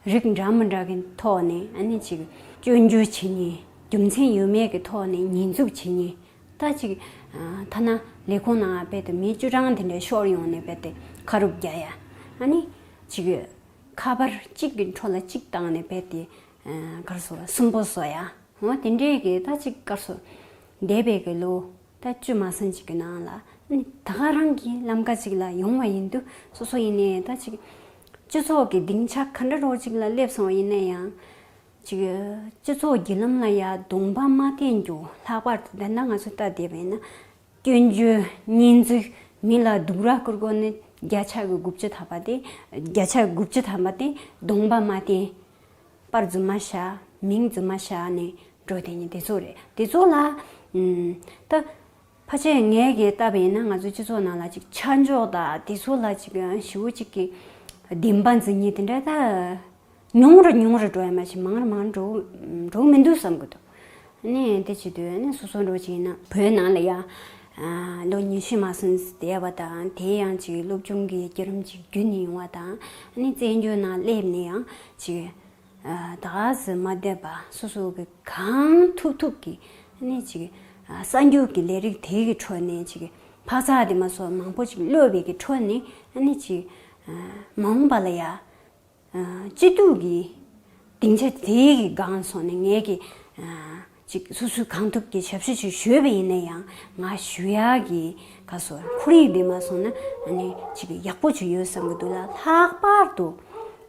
རིགས་འདྲ་མི་འདྲ་གི་ཐོག་ནས་ཨ་ནི་ཅིག་སྐྱོན་བརྗོད་བྱེད་ཉན། རྒྱུ་མཚན་ཡོད་མེད་ཀྱི་ཐོག་ནས་ཉེས་འཛུགས་བྱེད་ཉན། ད་ཅིག་ཨ་ཐ་ན་ལས་ཁུངས་ནང་རྦད་དེ་མི་བཅུ་གྲངས་དེ་འདྲ་ཤོར་ཡོང་ནས་རྦད་དེ་ཁ་རུབ་རྒྱག་ཡ། ཨ་ནི་ཅིག་ཁ་པར་གཅིག་གི་འཕྲོ་ལ་གཅིག་བཏང་ནས་རྦད་དེ་ཨ་ག་རེ་ཟེར་སུན་པོ་བཟོ་ཡ། འོ་དེ་འདྲའི་གི་ད་ཅིག་ག་རེ་ཟེར་འདས་པའི་གི་ལོ། ད་བཅུ་མ་ཟིན་ཅིག་གི་ནང་ལ་ཨ་ནི་ད་ག་རང་གི་ལམ་ཀ་ཅིག་ལ་ཡོང་བ་ཡིན་དུས་སོ་སོ་ཡིན་ནའི་ད་ཅིག་སྤྱི་ཚོགས་ཀྱི་སྡིངས་ཆ་ག་འདྲ་རོ་ཅིག་ལ་སླེབས་སོང་བ་ཡིན་ན་ཡང་ཅིག་སྤྱི་ཚོགས་བརྒྱུད་ལམ་ལ་ཡ་གདོང་པ་མ་བསྟན་རྒྱུ་ལྷག་པར་དུ་ད་ལྟ་ང་ཚོ་ལྟ་བསྡད་པ་ཡིན་ན་སྐྱོན་བརྗོད་ཉེས་འཛུགས་མི་ལ་སྡུག་ར་བསྐུར་དགོས་ནི་བརྒྱ་ཆ་གི་དགུ་བཅུ་ཐམ་པ་དེ་བརྒྱ་ཆ་དགུ་བཅུ་ཐམ་པ་དེ་གདོང་པ་མ་བསྟན། པར་རྫུན་མ་བཞག་མིང་རྫུན་མ་བཞག་ནས་འགྲོ་དེ་ཉིད་དེ་ཚོ་རེད། དེ་ཚོ་ལ་ཨུམ། ད་ཕལ་ཆེར་ངས་གས་ལྟ་བ་ཡིན་ན་ང་ཚོའི་སྤྱི་ཚོགས་ནང་ལ་ཅིག་ཆ་འཇོག་དང་དེ་ཚོ་ལ་ཅིག་ཞེ་པོ་ཅིག་གི་བདེན་པ་འཛིན་ཉིད་དེ་འདྲ་ད་ཉུང་རུ་ཉུང་རུ་འགྲོ་ཡ་མ་ཞིག་མང་རུ་མང་རུ་འགྲོ་འགྲོ་མི་འདུག་བསམ་གི་འདུག་ཨ་ནི་དེ་བྱེད་དུས་ཨ་ནི་སོ་སོ་འགྲོ་ཅིག་ཡིན་ན་བོད་ནང་ལ་ཡ་ལོ་ཉི་ཤུ་མ་སོན་བསྡད་པ་དང་དེ་ཡང་ཅིག་སློབ་སྦྱོང་གི་བརྒྱུད་རིམ་ཅིག་བརྒྱུད་ནས་ཡོང་བ་དང་ཨ་ནི་བཙན་བྱོལ་ནང་སླེབས་ནས་ཡང་ཅིག་ད་ག་ཟེ་མ་བསྡད་པ་སོ་སོ་གི་གང་ཐུབ་ཐུབ་ཀྱི་ནི་ཅིག་གསར་འགྱུར་གྱི་ལས་རིགས་དེ་གི་ཁྲོད་ནས་ཅིག་འཕག་འཚག་དེ་མ་སོགས་མང་པོ་ཅིག་ཀློད་པའི་གི་ཁྲོད་ནས་ནི་ཅིག་མ་འོངས་པ་ལ་ཡ་སྤྱི་འཐུས་ཀྱི་སྡིངས་ཆ་དེ་གི་སྒང་སོང་ནས་ངས་ཀྱི་ཅིག་སོ་སོའི་གང་ཐུབ་ཀྱི་ཞབས་ཞུ་ཅིག་ཞུས་པ་ཡིན་ན་ཡང་ང་ཞུ་ཡག་གི་ག་སོ་ཁོར་ཡུག་དེ་མ་སོང་ན་ནི་ཅིག་ཡག་པོ་ཅིག་ཡོད་བསམ་གི་འདུག་ལ། ལྷག་པར་དུ་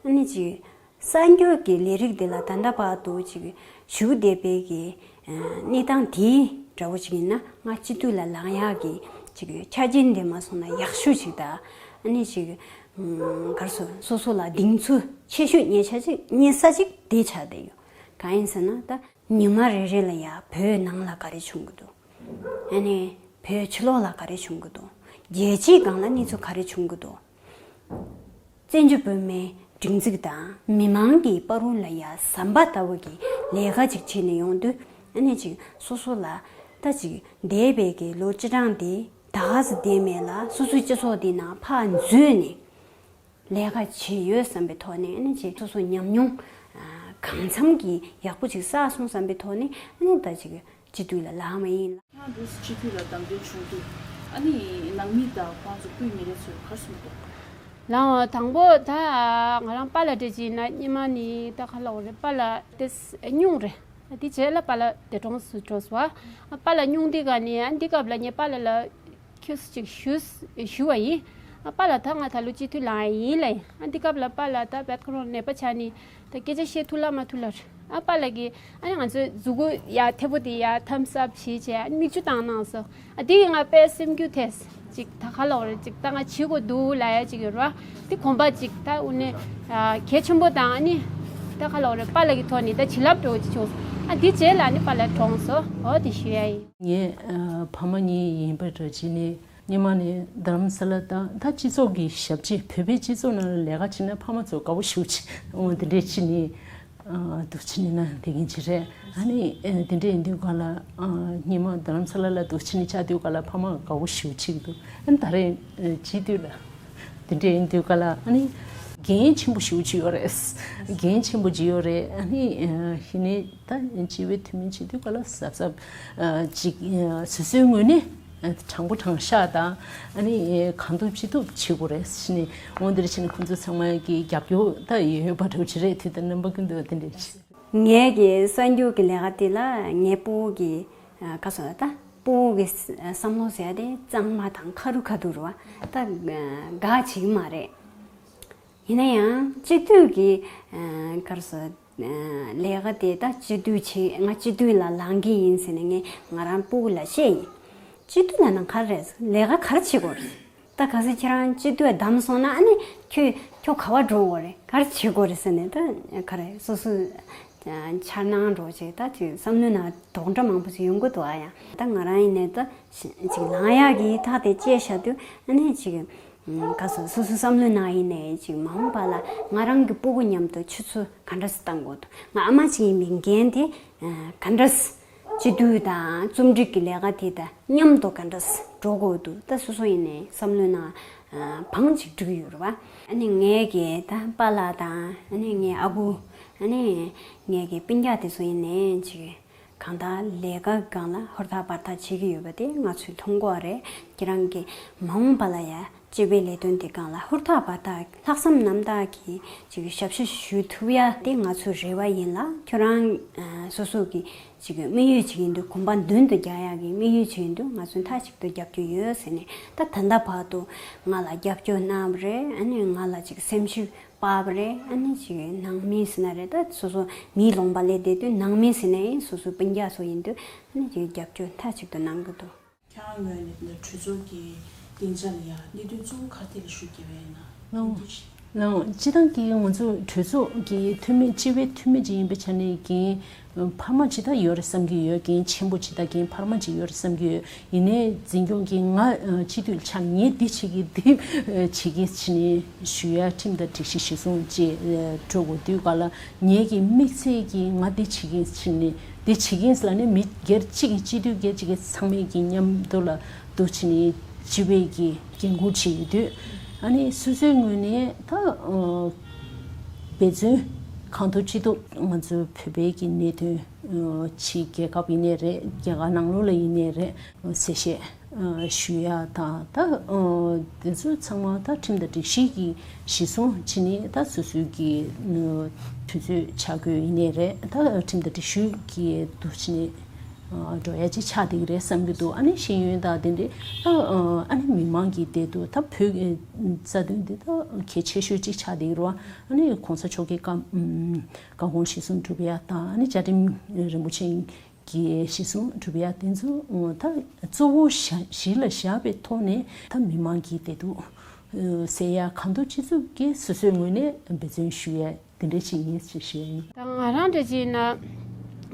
ནི་ཅིག་གསར་འགྱུར་གྱི་ལས་རིགས་འདི་ལ་ད་ལྟ་བར་དུ་ཅིག་ཞུགས་བསྡད་པའི་གི་གནས་སྟངས་དེ་འདྲ་བོ་ཅིག་ཡིན་ན་ང་སྤྱི་འཐུས་ལ་ལངས་ཡག་གི་ཅིག་ཆ་རྐྱེན་དེ་མ་སོང་ན་ཡག་ཤོས་ཅིག་དང་ཨ་ནི་ཅིག་གར་སོ་སོ་སོ་ལ་གདེང་ཚོད་ཆེ་ཤོས་རྙེད་ཆ་ཅིག་རྙེད་ས་ཅིག་དེ་ཆགས་བསྡད་ཡོད། གང་ཡིན་ཟེར་ན་ད་ཉི་མ་རེ་རེ་ལ་ཡ་བོད་ནང་ལ་ག་རེ་བྱུང་གི་འདུག་ཨ་ནི་བོད་ཕྱི་ལོགས་ལ་ག་རེ་བྱུང་གི་འདུག་རྒྱལ་སྤྱིའི་སྒང་ལ་གནས་ཚུལ་ག་རེ་བྱུང་གི་འདུག་བཙན་བྱོལ་བོད་མིའི་སྒྲིག་འཛུགས་དང་མི་མང་གི་བར་ལ་ཡ་ཟམ་པ་ལྟ་བུ་གི་ལས་ཀ་ཅིག་བྱེད་ནས་ཡོང་དུས་ཨ་ནི་ཅིག་སོ་སོ་ལ་ད་ཅིག་འདས་པའི་གི་ལོ་བཅུ་གྲངས་དེ་ད་ག་ཟེ་བསྡད་མེད་ལ་སོ་སོའི་སྤྱི་ཚོགས་འདི་ནང་ཕར་འཛུལ་ནས་ལས་ཀ་བྱེད་ཡོད་བསམ་པའི་ཐོག་ནས་ཨ་ནི་ཅིག་སོ་སོ་ཉམས་མྱོང་གང་འཚམ་གྱི་ཡག་པོ་ཅིག་བསགས་སོང་བསམ་པའི་ཐོག་ནས་ཨ་ནི་ད་ཅིག་སྤྱི་འཐུས་ལ་ལངས་པ་ཡིན། ང་འདུག་སྤྱི་འཐུས་ལ་བདམས་ཐོན་བྱུང་དུས་ཨ་ནི་ནང་མི་དང་ཁོང་ཚོ་སྐུའི་ཉེ་རེ་ཚོས་ག་རེ་གསུངས་འདུག་ལའང་དང་པོ་ད་ང་རང་པཱ་ལགས་འདྲ་ཅིག་ཡིན་ན་སྔོན་མ་ནས་ད་ག་ལབ་དགོས་རེད། པཱ་ལགས་དེ་སྙུང་རེད། དེ་རྗེས་ལ་པཱ་ལགས་འདས་གྲོངས་སུ་འགྲོ་སོང་བ། པཱ་ལགས་སྙུང་དུས་ག་ནས་ཨ་འདི་སྐབས་ལ་ངས་པཱ་ལགས་ལ་ཁྱོད་ཅིག་ཞུ་ཞུ་བ་ཡིན། ཨ་པཱ་ལགས་ད་ང་ད་ལོ་སྤྱི་འཐུས་ལངས་ཡ་ཡིན་ལབ་ཡིན། ཨ་འདི་སྐབས་ལ་པཱ་ལགས་ད་བད་ཁོ་རང་ནད་པ་ཆགས་ནས་ད་སྐད་ཆ་བཤད་ཐུབ་ལ་མ་ཐུབ་ལ་རེད། ཨ་པཱ་ལགས་ཀྱིས་ཨ་ནི་ང་ཚོའི་མཛུ་གུ་ཡ་མཐེ་བོ་དེ་ཡ་ཐམ་སབ་བྱེད་བྱས་ཨ་ནི་མིག་ཆུ་བཏང་གནང་སོང་། ཨ་དེ་ཡིས་ང་དཔེ་སེམས་འགུལ་ཐེབས། ཅིག་ད་ག་ལབ་དགོས་རེད། ཅིག་ད་ང་བྱེད་དགོས་འདུག་ལབ་ཡ་ཅིག་ཡོད་རེད་བ། དེ་གོམ་པ་ཅིག་ད་དངོས་གནས་ཨ་གལ་ཆེན་པོ་དང་ཨ་ནི་ད་ག་ལབ་དགོས་རེད། པཱ་ལགས་ཀྱི་ཐོག་ནས་ད་བྱིན་རླབས་འགྲོ་གི་བྱུང་སོང་། ཨ་དེ་རྗེས་ལ་ཨ་ནི་པཱ་ལགས་གྲོངས་སོང་། འོ་དེ་ཞུ་ཡ་ཡིན། ངའི་ཨ་ཕ་མ་གཉིས་ཡིན་པ་འདྲ་བྱས་ནས་སྔོན་མ་ནས་རྡ་རམ་ས་ལ་དང་ད་སྤྱི་ཚོགས་ཀྱི་ཞབས་ཕྱི་བོད་པའི་སྤྱི་ཚོགས་ནང་ལ་ལས་ཀ་བྱེད་ན་ཕ་མ་ཚོ་དགའ་བོ་ཞེ་པོ་ཅིག་འོ་དེ་འདྲས་བྱས་ནས་ཨ་འདུག་བྱས་ནས་ན་དེ་གིན་ཅི་རེད། ཨ་ནི་ཨ་དེ་འདྲས་ཡིན་དུས་ག་ལ་ཨ་སྔོན་མ་རྡ་རམ་ས་ལ་ལ་འདུག་བྱས་ནས་བཅར་དུས་ག་ལ་ཕ་མ་དགའ་བོ་ཞེ་པོ་ཅིག་འདུག་ཨ་ནི་ད་རེས་ཨ་བྱེད་དུས་ལ་དེ་འདྲས་ཡིན་དུས་ག་ལ་ཨ་ནི་འགན་ཆེན་པོ་ཞེ་པོ་ཅིག་ཡོད་རེད། འགན་ཆེན་པོ་ཅིག་ཡོད་རེད། ཨ་ནི་ཨ་གཞི་ནས་ད་སྤྱི་བའི་འཐུས་མི་བྱེད་དུས་ག་ལ་གཟབ་གཟབ་ཨ་ཅིག་ཨ་སོ་སོའི་ངོས་ནས་ཨ་དྲང་པོ་དྲང་བཞག་དང་ཨ་ནི་གང་ཐུབ་ཅི་ཐུབ་བྱེད་དགོས་རེད་ཟེར་ནས་འོ་འདིར་ཕྱིན་ནས་ཁོང་ཚོ་ཚང་མ་གི་རྒྱབ་སྐྱོར་ད་ཡོད་པ་འདྲ་བོ་ཅིག་རེད། དུས་དང་རྣམ་པ་ཀུན་ཏུ་དེ་འདྲ་བྱེད། ངའི་གི་གསར་འགྱུར་གི་ལས་ཀ་དེ་ལ་ངའི་སྤུ་གུ་གི་ཨ་ག་སོ་ད་སྤུ་གུ་གི་བསམ་བློ་ཟེར་ཡ་དེ་གཙང་མ་དང་ཁ་རུ་ཁ་ཐུག་རུ་བ་ད་དགའ་བྱེད་ཀྱི་མ་རེད། ཡིན་ན་ཡང་སྤྱི་འཐུས་ཀྱི་ཨ་ག་རེ་ཟེར་ཨ་ལས་ཀ་དེ་ད་སྤྱི་འཐུས་བྱེད་ང་སྤྱི་འཐུས་ལ་ལངས་ཀྱི་ཡིན་ཟེར་ནས་ངས་ང་རང་སྤུ་གུ་ལ་བཤད་ཡིན། སྤྱི་འཐུས་ལ་ན་ག་རེ་རེད་ལས་ཀ་ག་རེ་བྱེད་དགོས་རེད། ད་གལ་སྲིད་ཁྱེད་རང་སྤྱི་འཐུས་བདམས་སོང་ན་ཨ་ནི་ཁྱོད་ཁྱོད་ག་བ་འགྲོ་དགོས་རེད། ག་རེ་བྱེད་དགོས་རེད་ཟེར་ནས་ད་ག་རེ་སོ་སོ་འཆར་སྣང་འགྲོ་བྱས། ད་ཅིག་བསམ་བློའི་ནང་དོགས་འདྲ་མང་པོ་ཞིག་ཡོང་གི་འདུག་ཨ། ཡང་ད་ང་རང་ཡིན་ནའི་ད་ཅིག་ལངས་ཡག་གི་ཐག་དེ་བཅད་བཞག་དུས་ཨ་ནི་ཅིག་ག་སོ་སོ་སོ་བསམ་བློའི་ནང་ཡིན་ནའི་ཅིག་མ་འོངས་པ་ལ་ང་རང་གི་སྤུ་གུ་མཉམ་དུ་ཆུ་ཚོད་ག་འདྲ་སེ་བཏང་དགོས་འདུག་ང་ཨ་མ་ཅིག་ཡིན་པའི་འགན་དེ་ག་འདྲ་སེ་སྤྱི་འཐུས་དང་རྩོམ་སྒྲིག་གི་ལས་ཀ་དེ་དང་མཉམ་དུ་ག་འདྲ་སེ་འགྲོ་དགོས་འདུག་ད་སོ་སོ་ཡིན་ནའི་བསམ་བློའི་ནང་བང་ཅིག་བསྒྲིགས་ཡོད་རེད་བ། ཨ་ནི་ངའི་གི་ད་པཱ་ལགས་དང་ཨ་ནི་ངའི་ཨ་ཁུ། ཨ་ནི་ངའི་གི་སྤུན་ཀྱག་དེ་ཚོ་ཡིན་ནའི་ཅིག་གང་ལྟར་ལས་ཀ་སྒང་ལ་ཧུར་ཐག་འབད་ཐག་བྱེད་ཀྱི་ཡོད་པ་དེ་ང་ཚོས་མཐོང་གི་ཡོད་རེད། ཁྱེད་རང་གི་མ་འོངས་པ་ལ་ཡ་སྤྱི་པའི་ལས་དོན་དེ་སྒང་ལ་ཧུར་ཐག་འབད་ཐག་ལྷག་བསམ་རྣམ་དག་གིས་ཅིག་ཞབས་ཕྱི་ཞུ་ཐུབ་ཡ་དེ་ང་ཚོའི་རེ་བ་ཡིན་ལ། ཁྱོད་རང་ཨ་སོ་སོ་གི་ཅིག་དམིགས་ཡུལ་ཅིག་ཡིན་དུས། གོམ་པ་མདུན་དུ་རྒྱག་ཡག་གི་དམིགས་ཡུལ་ཅིག་ཡིན་དུས་ང་ཚོས་མཐའ་གཅིག་ཏུ་རྒྱབ་སྐྱོར་ཡོད་ཟེར་ནས། ད་ད་ལྟ་བར་དུ་ང་ལ་རྒྱབ་སྐྱོར་གནང་བ་རེད། ཨ་ནི་ང་ལ་ཅིག་སེམས་ཤུགས་སྤར་བ་རེད། ཨ་ནི་ཅིག་ནང་མི་ཟེར་ན་རེད། ད་སོ་སོ་མིའི་ལུང་པ་ལས་བསྡད་དུས་ནང་མི་ཟེར་ནའི་སོ་སོའི་སྤུན་ཀྱག་ཚོ་ཡིན་དུས་ཨ་ནི་ཅིག་རྒྱབ་སྐྱོར་མཐའ་གཅིག་ཏུ་གནང་གི་འདུག་ཁྱེད་རང་ངོས་ནས་འདི་གྲོས་ཚོགས་ཀྱི་སྡིངས་ཆ་ལ་ཡ་གནད་དོན་གཙོ་བོ་ག་རེ་ཐད་ལ་ཤུགས་རྒྱབ་པ་ཡིན་ན། ལགས་འོང་། ལགས་འོང་། སྤྱིར་བཏང་གི་ང་ཚོ་གྲོས་ཚོགས་ཀྱི་འཐུས་མི་སྤྱི་པའི་འཐུས་མི་ཅིག་ཡིན་པའི་ཆ་ནས་འགན་འཕར་མ་ཇི་ལྟར་ཡོད་རེད་བསམ་གྱི་ཡོད། འགན་ཆེན་པོ་ཇི་ལྟར་འགན་འཕར་མ་ཅིག་ཡོད་རེད་བསམ་གྱི་ཡོད། ཡིན་ནའི་འཛིན་སྐྱོང་གི་ང་ཨ་སྤྱི་འཐུས་ཆགས་ངས་འདི་བྱེད་ཀྱི་འདི་བྱེད་ཀྱི་ཕྱིན་ནས་ཞུ་ཡ་ཁྲིམས་དང་སྒྲིག་གཞི་གཞི་བཟུང་བཅས་འགྲོ་དགོས་དུས་ག་ལ་ངས་ཀྱི་དམིགས་བསལ་གྱི་ང་འདི་བྱེད་ཀྱི་ཕྱིན་ནས་འདི་བྱེད་ཀྱི་ལ་ནི་མི་སྒེར་གཅིག་གི་སྤྱི་འཐུས་སྒེར་གཅིག་གི་ཚང་མས་ཀྱི་མཉམ་དུ་ལ་འདུ་བྱས་ནས་སྤྱི་པའི་གི་འགན་འཁུར་བྱེད་ཀྱི་དུས། ཨ་ནི་སོ་སོའི་ངོས་ནས་ད་ཨ་འབད་བརྩོན་གང་ཐུབ་ཅི་ཐུབ་ང་ཚོའི་བོད་པའི་གི་གནད་དོན་ཨ་ཕྱི་རྒྱལ་ཁབ་ཡིན་ནའི་རེད། རྒྱ་གར་ནང་ལོགས་ལ་ཡིན་ནའི་རེད། གསལ་བཤད་ཨ་ཞུ་ཡ་དང་། ད་ཨ་དེ་ཚོ་ཚང་མ་ད་ཁྲིམས་དང་སྒྲིག་གཞི་གི་གཞི་བཟུང་བྱས་ནས་ད་སོ་སོའི་གི་ཨ་དུས་ཚོད་ཆ་བགོས་ཡིན་ནའི་རེད། ད་ཁྲིམས་དང་སྒྲིག་གཞི་གི་འདུ་བྱས་ནས་ཨ་འགྲོ་ཡ་ཅིག་ཆགས་བསྡད་ཀྱི་རེད་བསམ་གྱི་འདུག་ཨ་ནི་ཤེས་ཡོན་དང་དེ་འདྲའི་ད་ཨ་ཨ་ནི་མི་མང་གི་དེ་དུ་ད་བོད་ཀྱི་རྩ་དོན་འདི་ད་གལ་ཆེ་ཤོས་ཅིག་ཆགས་བསྡད་ཀྱི་རེད་བ། ཨ་ནི་གོང་ས་མཆོག་གི་བཀའ་ཨམ་བཀའ་དགོངས་གཞི་བཟུང་སྒྲུབ་ཡ་དང་། ཨ་ནི་བཅའ་ཁྲིམས་རིན་པོ་ཆེ་གི་གཞི་བཟུང་སྒྲུབ་ཡ་དེ་ཚོ་ད་གཙོ་བོ་བཞག་གཞི་ལ་བཞག་པའི་ཐོག་ནས་ད་མི་མང་གི་བདེ་སྡུག་སེལ་ཡ་གང་ཐུབ་ཅི་ཐུབ་ཀྱིས་སོ་སོའི་ངོས་ནས་འབད་བརྩོན་ཞུ་ཡ་དེ་འདྲ་ཞིག་ཡིན་ཞེས་ཞུ་ཡ་ཡིན། ད་ང་རང་འདྲ་ཅིག་ཡིན་ན་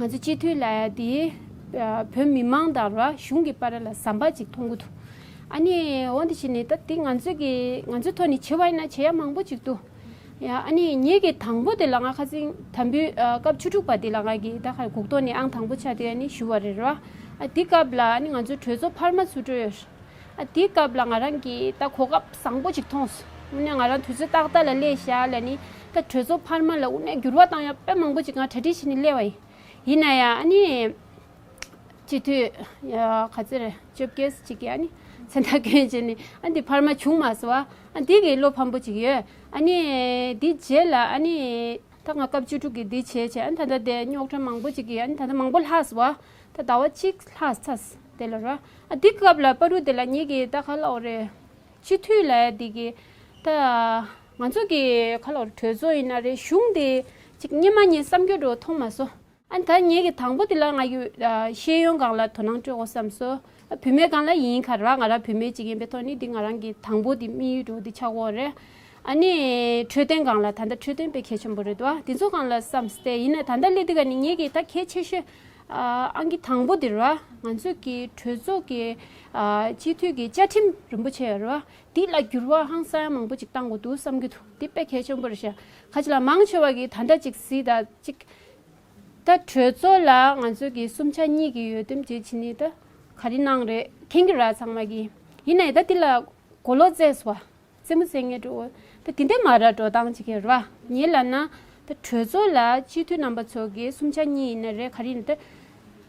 ང་ཚོ་སྤྱི་འཐུས་ལབ་ཡ་དེ་བོད་མི་མང་དང་ར་གཞུང་གི་བར་ལ་ཟམ་པ་ཅིག་མཐོང་གི་འདུག་ཨ་ནི་འོ་འདི་བྱས་ནས་ད་འདི་ང་ཚོ་གི་ང་ཚོའི་ཐོག་ནས་བྱེད་པ་ཡིན་ན་བྱེད་ཡ་མང་པོ་ཅིག་འདུག་ཡ། ཨ་ནི་ངེད་ཀྱི་དང་པོ་དེ་ལ་ང་ཁ་སང་དམ་འབུལ་ཨ་སྐབས་བཅུ་དྲུག་པ་དེ་ལ་ང་གི་ད་ཁ་སྒུག་ཐོག་ནས་ཨང་དང་པོ་ཆགས་དེ་ཨ་ནི་ཞུ་བ་རེད་ར། ཨ་དེ་སྐབས་ལ་ཨ་ནི་ང་ཚོའི་གྲོས་ཚོགས་འཕར་མ་ཚུགས་འགྲོ་ཡོད། ཨ་དེ་སྐབས་ལ་ང་རང་གིས་ད་གོ་སྐབས་བཟང་པོ་ཅིག་མཐོང་སོང་། དངོས་གནས་ང་རང་དུས་ཚོད་ཏག་ཏག་ལ་སླེབས་ཤག་ལབ་ནི། ད་གྲོས་ཚོགས་འཕར་མ་ལ་དངོས་གནས་འགྱུར་བ་བཏང་ཡག་དཔེ་མང་པོ་ཅིག་ང་གྲ་སྒྲིག་བྱས་ནས་སླེབས་པ་ཡིན། ཡིན་ན་ཡང་ཨ་ནི། སྤྱི་འཐུས་ཡ་ག་ཚོད་རེད། བཅོ་བརྒྱད་ཅིག་གིས་ཨ་ནི་མཚན་རྟགས་བསྐྱོན་བྱས་ནས་ཨ་འདི་འཕར་མ་བྱུང་མ་སོང་བ། ཨ་འདི་གི་བློ་ཕམ་པོ་ཅིག་ཡོད། ཨ་ནི་འདི་རྗེས་ལ་ཨ་ནི་ད་ང་སྐབས་བཅུ་དྲུག་གི་འདི་བྱས་བྱས་ཨ་ནི་ད་ལྟ་དེ་རྙོག་དྲ་མང་པོ་ཅིག་གིས་ཨ་ནི་ད་ལྟ་མང་པོ་ལྷག་སོང་བ། ད་ཟླ་བ་གཅིག་ལྷག་ཚར་དེ་ལ་ར། ཨ་འདི་སྐབས་ལ་པ་རུ་དེ་ལ་ངེད་ཀྱིས་ད་ག་ལབ་དགོས་རེད། སྤྱི་འཐུས་ལ་འདི་གི་ད་ང་ཚོ་གི་ག་ལབ་དགོས་རེད། གྲོས་ཚོགས་ཡིན་ན་རེད། གཞུང་དེ་ཅིག་སྔོན་མ་ངས་བསམ་རྒྱུ་འདྲ་བོ་མཐོང་མ་སོང་། ཨ་ནི་ད་ངེད་ཀྱི་དང་པོ་དེ་ལ་ང་ཡོད་ཨ་ཤེས་ཡོན་སྒང་ལ་དོ་སྣང་སྤྲོད་དགོས་བསམ་སོང་། ཨ་བུད་མེད་སྒང་ལ་ཡིན་ཁ་ར། ང་རང་བུད་མེད་ཅིག་ཡིན་པའི་ཐོག་ནས་འདི་ང་རང་གི་དང་པོ་དེ་དམིགས་ཡུལ་འདྲ་བོ་དེ་ཆགས་ཀྱི་ཡོད་རེད། ཨ་ནི་འཕྲོད་བསྟེན་སྒང་ལ་ད་ལྟ་འཕྲོད་བསྟེན་དཔེ་གལ་ཆེན་པོ་རེད་འདུག་ཨ། དེ་ཚོ་སྒང་ལ་བསམ་སྟེ་ཡིན་ན་ད་ལྟ་སླེབས་དུས་ག་ནི་ངེད་ཀྱི་ད་གལ་ཆེ་ཤོས་ཨ་ཨང་ཀི་དང་པོ་དེ་རེད་བ། ང་ཚོ་གི་གྲོས་ཚོགས་ཀྱི་ཨ་སྤྱི་འཐུས་ཀྱི་བཅའ་ཁྲིམས་རིན་པོ་ཆེ་ཡོད་རེད་བ། འདི་ལ་འགྱུར་བ་ཧང་སང་ཡ་མང་པོ་ཅིག་བཏང་དགོས་འདུག་བསམ་གྱི་འདུག་འདི་དཔེ་གལ་ཆེན་པོ་རེད་ཤག་ཁ་ཅིག་ལ་མང་ཆེ་བ་གིས་ད་ལྟ་ཅིག་གཟིགས་དང་ཅིག་ད་གྲོས་ཚོགས་ལ་ང་ཚོ་གི་གསུམ་ཆ་གཉིས་ཀྱི་འོས་འདེམས་བྱེད་ཕྱིན་ནི་ད་ག་རེ་གནང་རེད་མཁྱེན་གྱི་ར་ཚང་མ་གིས། ཡིན་ནའི་ད་འདི་ལ་གོ་ལོག་བཙལ་སོང་བ། རྩེད་མོ་རྩེ་མཁན་འདྲ་བོ། ད་དེ་འདྲ་མ་ར་འགྲོ་སྟངས་ཅིག་ཡོད་རེད་བ། ངས་ལབ་ན་ད་གྲོས་ཚོགས་ལ་སྤྱི་འཐུས་རྣམ་པ་ཚོ་གི་གསུམ་ཆ་གཉིས་ཡིན་ན་རེད། ག་རེ་ཡིན་ན་ད་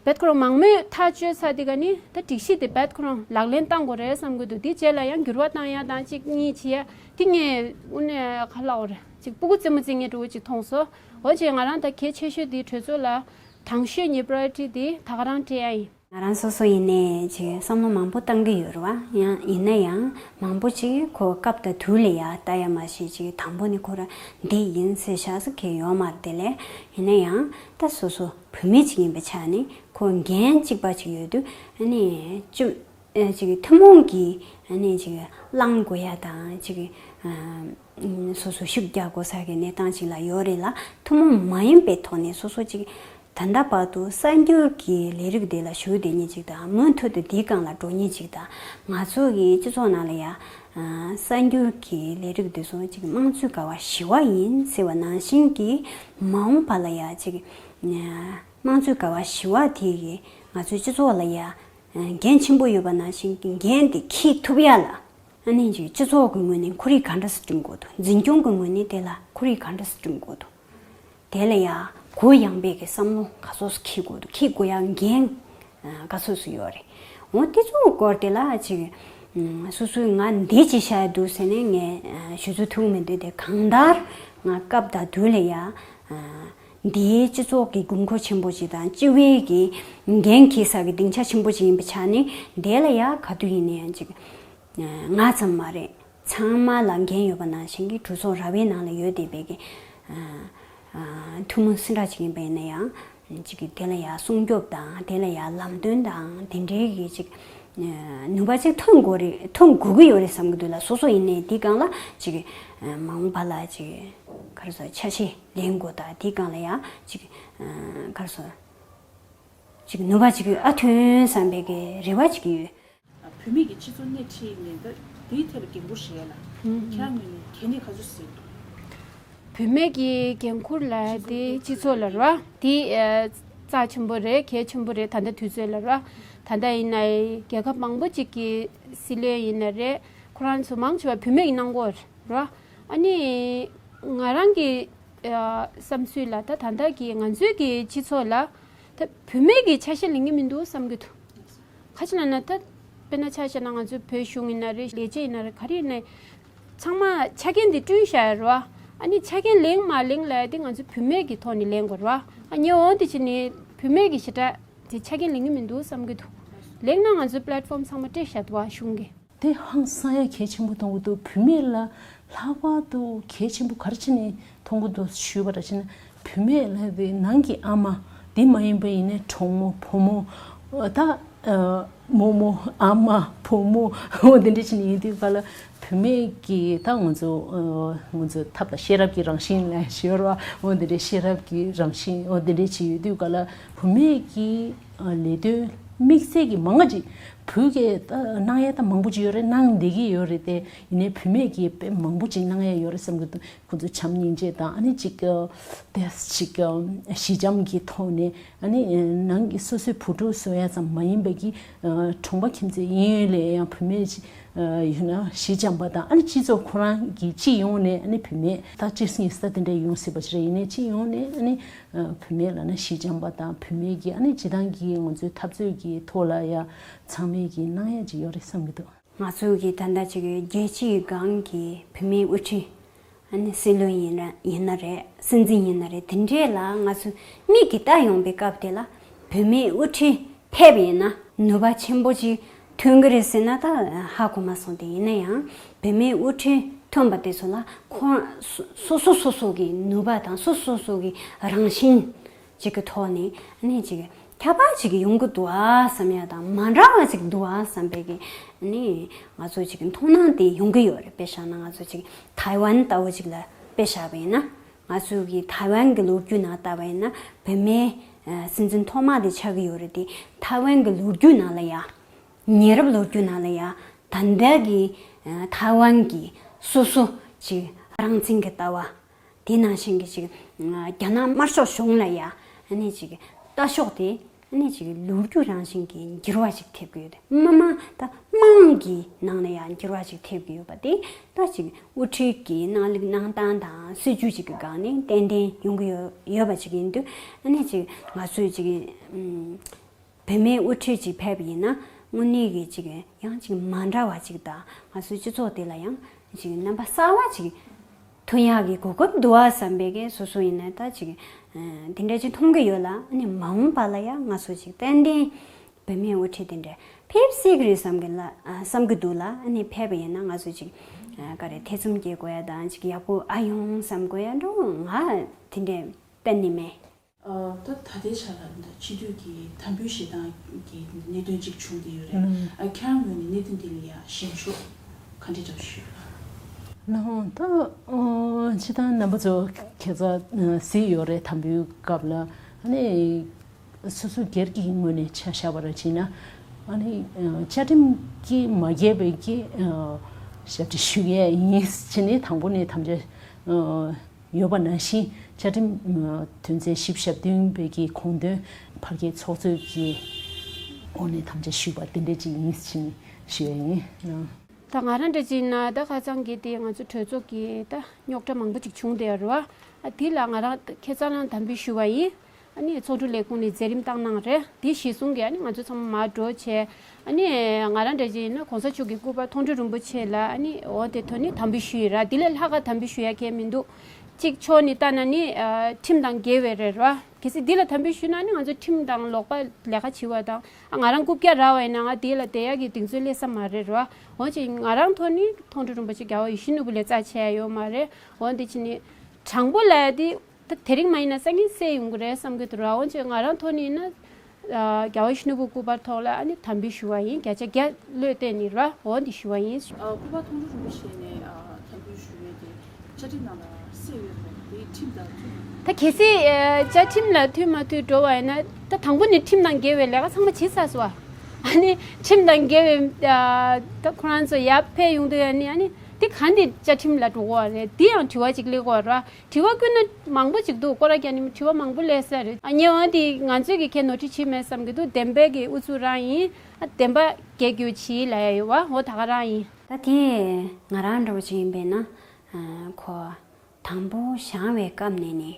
བེད་ཁོ་རང་མང་མོས་ཐག་གཅོད་ཚར་དེ་ག་ནི་ད་སྒྲིག་གཞི་དེ་བེད་ཁོ་རང་ལག་ལེན་བཏང་དགོས་རེད་བསམ་གྱི་འདུག་དེ་རྗེས་ལ་ཡང་འགྱུར་བ་བཏང་ཡ་དང་གཅིག་གཉིས་བྱེད་ཡ་དེ་ངས་དངོས་གནས་ག་ལབ་དགོས་རེད། ཅིག་སྤུ་གུ་རྩེད་མོ་རྩེ་མཁན་འདྲ་བོ་ཅིག་མཐོང་སོང་། འོ་བྱས་ང་རང་ད་གལ་ཆེ་ཤོས་དེ་གྲོས་ཚོགས་ལ་དང་ཤོས་ངའི་པ་རའི་ཡོ་རི་ཊི་དེ་ད་ག་རང་སྤྲད་ཡ་ཡིན། ང་རང་སོ་སོ་ཡིན་ནའི་ཅིག་བསམ་བློ་མང་པོ་བཏང་གི་ཡོད་རེད་བ། ཡང་ཡིན་ན་ཡང་མང་པོ་ཅིག་ཁོ་སྐབས་དང་དུས་ལ་ཡ་ལྟ་ཡ་མ་ཤེས། ཅིག་དང་པོ་ནས་ཁོ་རང་འདི་ཡིན་ཟེར་བཞག་ས་གང་ཡོད་མ་རེད། དེ་ལས་ཡིན་ན་ཡང་ད་སོ་སོ་བུད་མེད་ཅིག་ཡིན་པའི་ཆ་ནས་ཁོ་འགན་གཅིག་པ་ཅིག་ཡོད་དུས་ཨ་ནི་ཅུ་ ཨ་ཅིག་ཐུན་མོང་གི་ཨ་ནི་ཅིག་བླང་དགོས་ཡ་དང་ཅིག་ཨ་སོ་སོ་ཤུགས་རྒྱག་དགོས་ས་གི་གནས་སྟངས་ཅིག་ལ་ཡོད་རེད་ལ། ཐུན་མོང་མ་ཡིན་པའི་ཐོག་ནས་སོ་སོ་ཅིག་ད་ལྟ་བར་དུ་གསར་འགྱུར་གྱི་ལས་རིགས་དེ་ལ་ཞུགས་བསྡད་མཁན་ཅིག་དང་། མུ་མཐུད་དུ་འདིའི་སྒང་ལ་འགྲོ་མཁན་ཅིག་དང་། ང་ཚོ་གི་སྤྱི་ཚོགས་ནང་ལ་ཡ་ཨ་གསར་འགྱུར་གྱི་ལས་རིགས་དེ་ཚོ་ཅིག་དམངས་གཙོའི་ཀ་བ་བཞི་པ་ཡིན་ཟེར་བ་ནང་བཞིན་གྱི། མ་འོངས་པ་ལ་ཡ་ཅིག་ཨ་དམངས་གཙོའི་ཀ་བ་བཞི་པ་དེ་གི་ང་ཚོའི་སྤྱི་ཚོགས་ལ་ཡ་ཨ་འགན་ཆེན་པོ་ཡོད་པ་ནང་བཞིན་གྱི་འགན་དེ་འཁྱེར་ཐུབ་ཡ་ལ། ཨ་ནི་ཅིག་སྤྱི་ཚོགས་ཀྱི་ངོས་ནས་ཁོར་ཡུག་ག་འདྲ་སེ་བསྐྲུན་དགོས་འདུག་འཛིན་སྐྱོང་གི་ངོས་ནས་དེ་ལ་ཁོར་ཡུག་ག་འདྲ་སེ་བསྐྲུན་དགོས་འདུག་དེ་ལ་ཡ་གུ་ཡངས་པའི་གི་བསམ་བློ་ག་ཚོད་སེ་འཁྱེར་དགོས་འདུག་འཁྱེར་དགོས་ཡ་འགན་ཨ་ག་ཚོད་སེ་ཡོད་རེད། འོ་དེ་ཚོའི་སྐོར་དེ་ལ་ཅིག་ཨ་སོ་སོའི་ང་འདི་ཅིག་བཤད་འདུག་ཟེར་ནས་ངས་ཨ་ཞུ་ཚོད་ཐུབ་མི་འདུག་དེ་གང་ལྟར་ང་སྐབས་དང་དུས་ལ་ཡ་ཨ་འདིའི་སྤྱི་ཚོགས་ཀྱི་དགོས་མཁོ་ཆེན་པོ་ཅིག་དང་། སྤྱི་བའི་གི་འགན་འཁྱེར་ས་གི་སྡིངས་ཆ་ཆེན་པོ་ཅིག་ཡིན་པའི་ཆ་ནས། དེ་ལ་ཡ་ག་དུས་ཡིན་ན་ཡང་ཅིག་ང་ཙམ་མ་རེད། ཚང་མ་ལ་འགན་ཡོད་པ་ནང་བཞིན་གྱི་གྲོས་ཚོགས་ར་བའི་ནང་ལ་ཡོད་བསྡད་པའི་གི་ཨ་ཨ་ཐུན་མོང་སེ་འབྲས་ཅིག་ཡིན་པ་ཡིན་ན་ཡང་། ཅིག་གི་དེ་ལ་ཡ་སྲུང་སྐྱོབ་དང་། དེ་ལ་ཡ་ལམ་སྟོན་དང་། དེ་འདྲའི་གི་ཅིག་ཨ་ནུས་པ་ཅིག་ཐོན་དགོས་རེད། ཐོན་དགོས་ཀྱི་ཡོད་རེད་བསམ་གྱི་འདུག་ལ། སོ་སོ་ཡིན་ནའི་དེའི་སྒང་ལ་ཅིག་ཨ་མ་འོངས་པ་ལ་ཅིག་ག་རེ་ཟེར། ཆ་ཤས་ལེན་དགོས་དང་། དེའི་སྒང་ལ་ཡ་ཅིག་ཨ་ག་རེ་ཟེར། ཅིག་ནུས་པ་ཅིག་ཨ་ཐོན་བསམ་པའི་གི་རེ་བ་ཅིག་ཡོད། བུད་མེད་ཀྱི་སྤྱི་ཚོགས་སྣེ་ཁྲིད་ནས་ད་དེའི་ཐད་ལ་འགན་འཁུར་བཞེས་ཡ་ལ། ཁྱེད་རང་ངོས་ནས་གལ་གནད་ག་ཚོད་གཟིགས་འདུག་བུད་མེད་ཀྱི་འགན་འཁུར་ལབ་ཡ་དེ་སྤྱི་ཚོགས་ལ་རེད་བ། དེ་ཨ་རྩ་ཆེན་པོ་རེད། གལ་ཆེན་པོ་རེད། ད་ལྟ་དུས་ཚོད་ལ་རེད་བ། ད་ལྟ་ཡིན་ན་རྒྱལ་ཁབ་མང་པོ་ཅིག་གི་སྲིད་བློན་ཡིན་ན་རེད། ཁོ་རང་ཚོ་མང་ཆེ་བ་བུད་མེད་ཀྱིས་གནང་གི་ཡོད་རེད་བ། ཨ་ནི་ང་རང་གི་ཨ་བསམ་ཚུལ་ལ་ད་ད་ལྟ་གི་ང་ཚོའི་གི་སྤྱི་ཚོགས་ལ་ད་བུད་མེད་ཀྱི་ཆ་ཤས་ལེན་གྱི་མི་འདུག་བསམ་གྱི་འདུག་ག་ཅི་ལབ་ན་ད་དཔེར་ན་ཆ་བཞག་ན་ང་ཚོའི་བོད་གཞུང་ཡིན་ན་རེད། ལས་བྱེད་ཡིན་ན་རེད། ག་རེ་ཡིན་ན་ཚང་མ་ཆ་རྐྱེན་དེ་བསྐྲུན་བཞག་ཡོད་རེད་བ། ཨ་ནི་ཆ་རྐྱེན་ལེན་མ་ལེན་ལབ་ཡ་དེ་ང་ཚོ་བུད་མེད་ཀྱི་ཐོག་ནས་ལེན་དགོས་རེད་བ། ཨ་ཉེ་འོང་དེ་བྱས་ནས་བུད་མེད་ཀྱི་ཞེ་དྲག་དེ་ཆ་རྐྱེན་ལེན་གྱི་མི་འདུག་བསམ་གྱི་འདུག་ལེན་ན་ང་ཚོའི་པི་ལེ་ཊི་ཕོམ་ཚང་མ་སྤྲད་བཞག་འདུག་བ། གཞུང་གིས། དེ་ཧང་སང་ཡ་གལ་ཆེན་པོ་མཐོང་གི་འདུག་བུད་མེད་ལ་ལྷག་པར་དུ་གལ་ཆེན་པོ་ག་རེ་བྱས་ནས་མཐོང་གི་འདུག་ཞུས་པ་འདྲ་བྱས་ན། བུད་མེད་ལབ་དེ་ནང་གི་ཨ་མ། དེ་མ་ཡིན་པ་ཡིན་ནའི་གྲོགས་མོ། བུ་མོ། ད་ཨ་རྨོ་མོ། ཨ་མ། བུ་མོ། འོ་དེ་འདྲ་བྱས་ནས་ཡིན་དུས་ག་ལ་བུད་མེད་ཀྱི་ད་ང་ཚོ་ཨ་ང་ཚོ་ཐབས་དང་ཤེས་རབ་ཀྱི་རང་བཞིན་ལ་ཞུ་བ། འོ་དེ་འདྲའི་ཤེས་རབ་ཀྱི་རང་བཞིན། འོ་དེ་འདྲ་བྱས་ཡོད་དུས་ག་ལ་བུད་མེད་ཀྱི་ཨ་ལས་དོན་དམིགས་བསལ་གྱི་མང་ང་ཅིག་བུ་གས་ད་གནང་ཡ་ད་མང་པོ་ཅིག་ཡོད་རེད། གནང་བསྡད་ཀྱི་ཡོད་རེད་དེ། ཡིན་ནའི་བུད་མེད་ཀྱིས་དཔེ་མང་པོ་ཅིག་གནང་ཡ་ཡོད་རེད་བསམ་གྱི་འདུག་ཁོ་ཚོ་བྱམས་སྙིང་རྗེ་དང་། ཨ་ནི་ཅིག་ཨ་དེ་ཅིག་ཨ་ཞི་འཇམ་གྱི་ཐོག་ནས། ཨ་ནི་ནང་གི་སོ་སོའི་བུ་ཕྲུག་བཟོ་ཡ་ཙམ་མ་ཡིན་པའི་གི་ཨ་གྲོང་པ་ཁྱིམ་མཚེས་གཡས་གཡོན་ལ་ཡང་བུད་མེད་ཅིག་ཨ་ཡོད་ན་ཞི་འཇམ་པ་དང་། ཨ་ནི་སྤྱི་ཚོགས་ཁོ་རང་གི་སྤྱི་ཡོངས་ནས། ཨ་ནི་བུད་མེད་ད་གཅིག་གཉིས་ས་དེ་འདྲ་ཡོང་སྲིད་པ་ཅིག་རེད། ཡིན་ནའི་སྤྱི་ཡོངས་ནས་ཨ་ནི་ཨ་བུད་མེད་ལབ་ན་ཞི་འཇམ་པ་དང་། བུད་མེད་ཀྱི་ཨ་ནི་སྤྱི་བཏང་གི་ང་ཚོའི་འཐབ་རྩོད་ཀྱི་ཐོག་ལ་ཡ་ཚང་མས་ཀྱི་གནང་ཡ་ཅིག་ཡོད་རེད་བསམ་གྱི་འདུག་ང་ཚོའི་གི་ད་ལྟ་ཅིག་རྒྱལ་སྤྱིའི་སྒང་གི་བུད་མེད་དབུ་ཁྲིད། ཨ་ནི་སྲིད་བློན་ཡིན་ན་ཡིན་ན་རེད། སྲིད་འཛིན་ཡིན་ན་རེད། དེ་འདྲས་ལ་ང་ཚོས་མིག་གིས་ལྟ་ཡོང་པའི་སྐབས་དེ་ལ་བུད་མེད་དབུ་ཁྲིད་ཕེབས་ཡིན་ན་ནུས་པ་ཆེན་པོ་ཅིག་ཐོན་གྱི་རེད་ཟེར་ན་ད་ཧ་གོ་མ་སོང་སྟེ། ཡིན་ན་ཡང་བུད་མེད་དབུ་ཁྲིད་ཐོན་པ་དེ་ཚོ་ལ་ཁོང་སོ་སོ་སོ་སོ་གི་ནུས་པ་དང་། སོ་སོ་སོ་སོ་གི་རང་བཞིན་ཅིག་གི་ཐོག་ནས་ཨ་ནི་ཅིག་ཁྱད་པར་ཅིག་ཡོང་གི་འདུག་ཨ་བསམ་ཡ་དང་། མ་འདྲ་བ་ཅིག་འདུག་ཨ་བསམ་པའི་གི་ཨ་ནི་ང་ཚོ་ཅིག་མཐོང་སྣང་དེ་ཡོང་གི་ཡོད་རེད། དཔེ་བཞག་ན་ང་ཚོ་ཅིག་ཐའེ་ཝན་ལྟ་བུ་ཅིག་ལ་དཔེ་བཞག་པ་ཡིན་ན། ང་ཚོ་གི་ཐའེ་ཝན་གྱི་ལོ་རྒྱུས་ནང་ལྟ་བ་ཡིན་ན་བུད་མེད་ཨ་སྲིད་འཛིན་ཐོག་མ་དེ་ཆགས་ཀྱི་ཡོད་རེད་དེ། ཐའེ་ཝན་གྱི་ལོ་རྒྱུས་ནང་ལ་ཡ། ཉེ་རབས་ལོ་རྒྱུས་ནང་ལ་ཡ་ད་ལྟ་གི་ཨ་ཐའེ་ཝན་གྱི་སོ་སོ་ཅིག་རང་བཙན་གྱི་ལྟ་བ། དེ་ནང་བཞིན་གྱི་ཅིག་ཨ་རྒྱ་ནག་དམར་ཤོག་གཞུང་ལ་ཡ་ཨ་ནི་ཅིག་ལྟ་ཕྱོགས་དེ་ཨ་ནི་ཅིག་ལོ་རྒྱུས་རང་བཞིན་གྱི་འགྱུར་བ་ཅིག་ཐེབས་ཀྱི་ཡོད་དེ། མ་མ་ད་དམངས་ཀྱི་ནང་ལ་ཡ་འགྱུར་བ་ཅིག་ཐེབས་ཀྱི་ཡོད་པ་དེ། ད་ཅིག་དབུ་ཁྲིད་ཀྱི་གནང་ལུགས་གནང་སྟངས་དང་སྲིད་ཇུས་ཅིག་གི་སྒང་ནས་ཏན་ཏན་ཡོང་གི་ཡོད་ཡོད་པ་ཅིག་ཡིན་དུས། ཨ་ནི་ཅིག་ང་ཚོས་ཅིག་ཨམ། བུད་མེད་དབུ་ཁྲིད་ཅིག་ཕེབས་ཡིན་ན་དངོས་གནས་ཀྱི་ཅིག་ཡང་ཅིག་མ་འདྲ་བ་ཅིག་དང་། ང་ཚོའི་སྤྱི་ཚོགས་དེ་ལ་ཡང་ཅིག་རྣམ་པ་གསར་བ་ཅིག་ཐོན་ཡག་གི་གོ་སྐབས་འདུག་བ་བསམ་པའི་གི། སོ་སོ་ཡིན་ན་ད་ཅིག་ཨ་དེ་འདྲ་ཅིག་མཐོང་གི་ཡོད་ལ། ཨ་ནི་མ་འོངས་པ་ལ་ཡང་ང་ཚོ་ཅིག་ཏན་ཏན་བུད་མེད་དབུ་ཁྲིད་དེ་འདྲ་ཕེབས་སྲིད་ཀྱི་རེད་བསམ་གི་ལ་ཨ་བསམ་གི་འདུག་ལ། ཨ་ནི་ཕེབས་པ་ཡིན་ན་ང་ཚོ་ཅིག་ཨ་ག་རེ་ཐེ་ཚོམ་སྐྱེ་དགོས་ཡ་དང་། ཅིག་ཡག་པོ་ཨ་ཡོང་བསམ་དགོས་ཡ་འགྲོ་ང་དེ་འདྲ་གཏན་ནས་མེད། ད་ད་ལྟའི་ཆ་ལ་ད་སྤྱི་འཐུས་ཀྱི་དམ་འབུལ་བཞེས་སྟངས་ཀྱི་གནད་དོན་ཅིག་བྱུང་བསྡད་ཡོད་རེད། ཨ་ཁྱེད་རང་ངོས་ནས་གནད་དོན་འདི་ལ་ཡ་ཞེན་ཕྱོགས་ག་འདྲ་འདྲ་ཞུ་ལགས། ད་སྤྱི་བཏང་རྣམ་པ་ཚོ་ཁྱེད་ཚོ་གཟིགས་ཡོད་རེད། དམ་འབུལ་སྐབས་ལ་ཨ་ནི་སོ་སོ་སྒེར་གྱི་ངོས་ནས་ཆ་བཞག་པ་ར་བྱས་ན་ཨ་ནི་བཅའ་ཁྲིམས་ཀྱིས་མ་འགལ་བའི་གི་ཞབས་ཕྱི་ཞུ་ཡས་ཡིན་བྱས་ནས་དང་པོ་ནས་དམ་བཅའ་ཡོད་པ་ནང་བཞིན་བཅའ་ཁྲིམས་དོན་ཚན་བཞི་བཅུ་ཞེ་བདུན་པའི་གི་དགོངས་དོན་ཕ་གིའི་ཚོགས་གཙོས་ཀྱི་འོག་ནས་དམ་བཅའ་ཞུས་པ་དེ་འདྲ་ཅིག་ཡིན་ཞེས་ཞུ་ཡ་ཡིན། ད་ང་རང་འདྲ་ཅིག་ཡིན་ན་ད་ཁ་སང་གི་དེ་ང་ཚོ་གྲོས་ཚོགས་ཀྱི་ད་རྙོག་དྲ་མང་པོ་ཅིག་བྱུང་བསྡད་ཡོད་རེད་བ། ཨ་དེ་ལ་ང་རང་ཁ་སང་རང་དམ་འབུལ་ཞུས་པ་ཡིན། ཨ་ནི་ཚོགས་དྲུང་ལས་ཁུངས་ནས་མཛད་རིམ་བཏང་གནང་རེད། དེ་གཞི་བཟུང་གིས་ཨ་ནི་ང་ཚོ་ཚང་མ་མར་འགྲོ་བྱས། ཨ་ནི་ང་རང་འདྲ་ཅིག་ཡིན་ན་གོང་ས་མཆོག་གི་སྐུ་པར་མཐོང་གྲོལ་རིན་པོ་ཆེ་ལ་ཨ་ནི་འོ་དེ་ཐོག་ནས་དམ་འབུལ་ཞུས་ཡིན་ར། དེ་ལས་ལྷག་ག་དམ་འབུལ་ཞུ་ཡ་གང་ཡང་མི་འདུག་གཅིག་ཕྱོགས་ནས་ལྟ་ན་ནི་ཨ་ཁྲིམས་དང་འགལ་བའི་རེད་ར། གལ་སྲིད་འདི་ལ་དམ་འབུལ་ཞུས་ན་ནི་ང་ཚོ་ཁྲིམས་དང་ལོག་པ་ལས་ཀ་བྱེད་པ་དང་། ཨ་ང་རང་རྐུབ་བཀྱག་རག་པ་ཡིན་ན་ང་དེ་ལ་བསྡད་ཡག་གི་གདེང་ཚོད་སླེབས་ས་མ་རེད་ར། འོ་ཅིག་ང་རང་ཐོག་ནས་མཐོང་གྲོལ་རིན་པོ་ཆེ་རྒྱལ་བ་ཡིད་བཞིན་ནོར་བུ་ལས་རྩ་ཆེ་ཡ་ཡོད་མ་རེད། འོ་འདི་ཕྱིན་ནས་དྲང་པོ་ལབ་ཡ་དེ། ད་དེ་རིང་མ་ཡིན་ན་སང་ཉིན་གསལ་ཡོང་གི་རེད་བསམ་གྱི་འདུག་ར། འོན་ཀྱང་ང་རང་ཐོག་ནས་ཡིན་ན། ཨ་རྒྱལ་བ་ཡིད་བཞིན་ནོར་བུ་སྐུ་པར་ཐོག་ལ་ཨ་ནི་དམ་འབུལ་ཞུ་བ་ཡིན། བརྒྱ་ཆ་བརྒྱ་བློས་གཏད་ནས་ར། འོ་འདི་ཞུ་བ་ཡིན། ཨ་སྐུ་པར་མཐོང་གྲོལ་རིན་པོ་ཆེ་ནས་ཨ་དམ་འབུལ་ཞུ་ཡས་དེ་བཅའ་ཁྲིམས་ནང་ལ་གསལ་ཡོད་རེད། དེ་ཁྲིམས་དང་མཐུན་པ། ད་གལ་སྲིད་ཨ་བཅའ་ཁྲིམས་ལ་མཐུན་མ་མཐུན་འགྲོ་བ་ཡིན་ན། ད་དང་པོ་ནས་ཁྲིམས་དང་འགལ་བའི་ལས་ཀ་ཚང་མ་བྱེད་ཚར་སོང་བ། ཨ་ནི་ཁྲིམས་དང་འགལ་བའི་ཨ་ད་ཁོ་རང་ཚོ་ཡར་ཕེབས་ཡོང་དུས་ཨ་ནི་ཨ་ནི་དེ་ག་འདི་བཅའ་ཁྲིམས་ལ་འགྲོ་གི་རེད། དེ་ཡང་དྲི་བ་ཅིག་སླེབས་ཀྱི་རེད། དྲི་བ་བཀོད་ན་མང་པོ་ཅིག་འདུག་སྐོར་ར་རྒྱག་ནི་དྲི་བ་མང་པོ་སླེབས་ས་རེད། ཨ་ཉེ་བ་འདི་ང་ཚོས་ཀྱི་ཁྱེད་ནོར་འཁྲུལ་བྱེད་མེད་བསམ་གྱི་འདུག་བདེན་པའི་གི་ཨུ་ཚུགས་རང་ཡིན། ཨ་བདེན་པ་རྒྱལ་རྒྱུ་བྱིས་ལ་ཡ་ཡོད་བ། འོ་ད་ག་རང་ཡིན། ད་དེ་ང་རང་འདྲ་བོ་ཅིག་ཡིན་པས་ན། ཨ་ཁོ་དང་པོ་བཞེངས་པའི་སྐབས་ནས་ནི་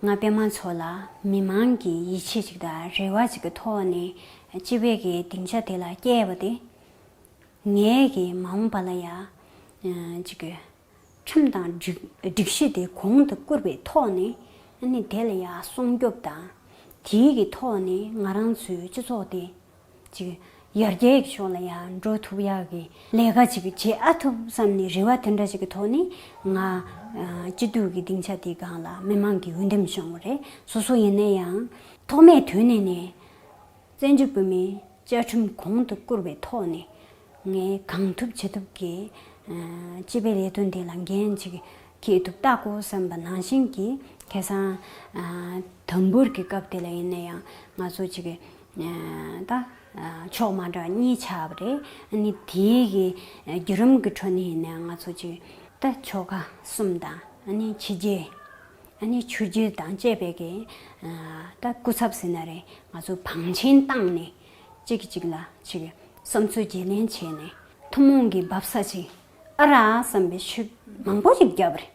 ང་པད་མ་མཚོ་ལ་མི་མང་གི་ཡིད་ཆེས་ཅིག་དང་རེ་བ་ཅིག་གི་ཐོག་ནས་སྤྱི་པའི་གི་སྡིངས་ཆ་དེ་ལ་བསྐྱལ་བ་དེ། ངའི་གི་མ་འོངས་པ་ལ་ཡ་ཨ་ཅིག་གི་ཁྲིམས་དང་སྒྲིག་སྒྲིག་གཞི་དེ་གོང་དུ་བཀུར་བའི་ཐོག་ནས། ཨ་ནི་དེ་ལ་ཡ་སྲུང་སྐྱོབ་དང་། དེའི་གི་ཐོག་ནས་ང་རང་ཚོའི་སྤྱི་ཚོགས་དེ་ཅིག་ཡར་རྒྱས་ཀྱི་ཕྱོགས་ལ་ཡ་འགྲོ་ཐུབ་ཡག་གི་ལས་ཀ་ཅིག་བྱེད་ཨ་ཐུབ་བསམ་ནས་རེ་བ་དེ་འདྲ་ཅིག་གི་ཐོག་ནས་ང་ཨ་སྤྱི་འཐུས་ཀྱི་སྡིངས་ཆ་དེའི་སྒང་ལ་མི་མང་གི་འོས་འདེམས་བྱུང་བ་རེད། སོ་སོ་ཡིན་ན་ཡང་ཐོག་མའི་དུས་ནས་ནས། བཙན་བྱོལ་བོད་མིའི་བཅའ་ཁྲིམས་གོང་དུ་བཀུར་བའི་ཐོག་ནས། ངས་གང་ཐུབ་ཅི་ཐུབ་ཀྱིས་ཨ་སྤྱི་པའི་ལས་དོན་དེ་ལ་འགན་ཅིག་འཁྱེར་ཐུབ་བལྟ་དགོས་བསམ་པ་ནང་བཞིན་གྱིས། ཁ་སང་ཨ་དམ་འབུལ་གྱི་སྐབས་དེ་ལ་ཡིན་ན་ཡང་ང་ཚོ་ཅིག་ཨ་ད་ཨ་ཕྱོགས་མ་འདྲ་གཉིས་ཆགས་པ་རེད། ཨ་ནི་དེའི་གི་ཨ་བརྒྱུད་རིམ་གྱི་ཁྲོད་ནས་ཡིན་ན་ཡང་ང་ཚོ་ཅིག་ད་ཆོལ་ཁ་གསུམ་དང་། ཨ་ནི་ཕྱི་རྒྱལ། ཨ་ནི་ཆོས་བརྒྱུད་དང་བཅས་པའི་གི་ཨ་ད་སྐུ་ཚབ་ཟེར་ན་རེད། ང་ཚོ་བང་ཆེན་བཏང་ནས་གཅིག་གིས་གཅིག་ལ་ཅིག་བསམ་ཚུལ་བརྗེ་ལེན་བྱས་ནས་ཐུན་མོང་གི་འབབ་ས་ཅིག་ཨ་རག་བསམ་པའི་ཤུགས་མང་པོ་ཅིག་བརྒྱབ་པ་རེད།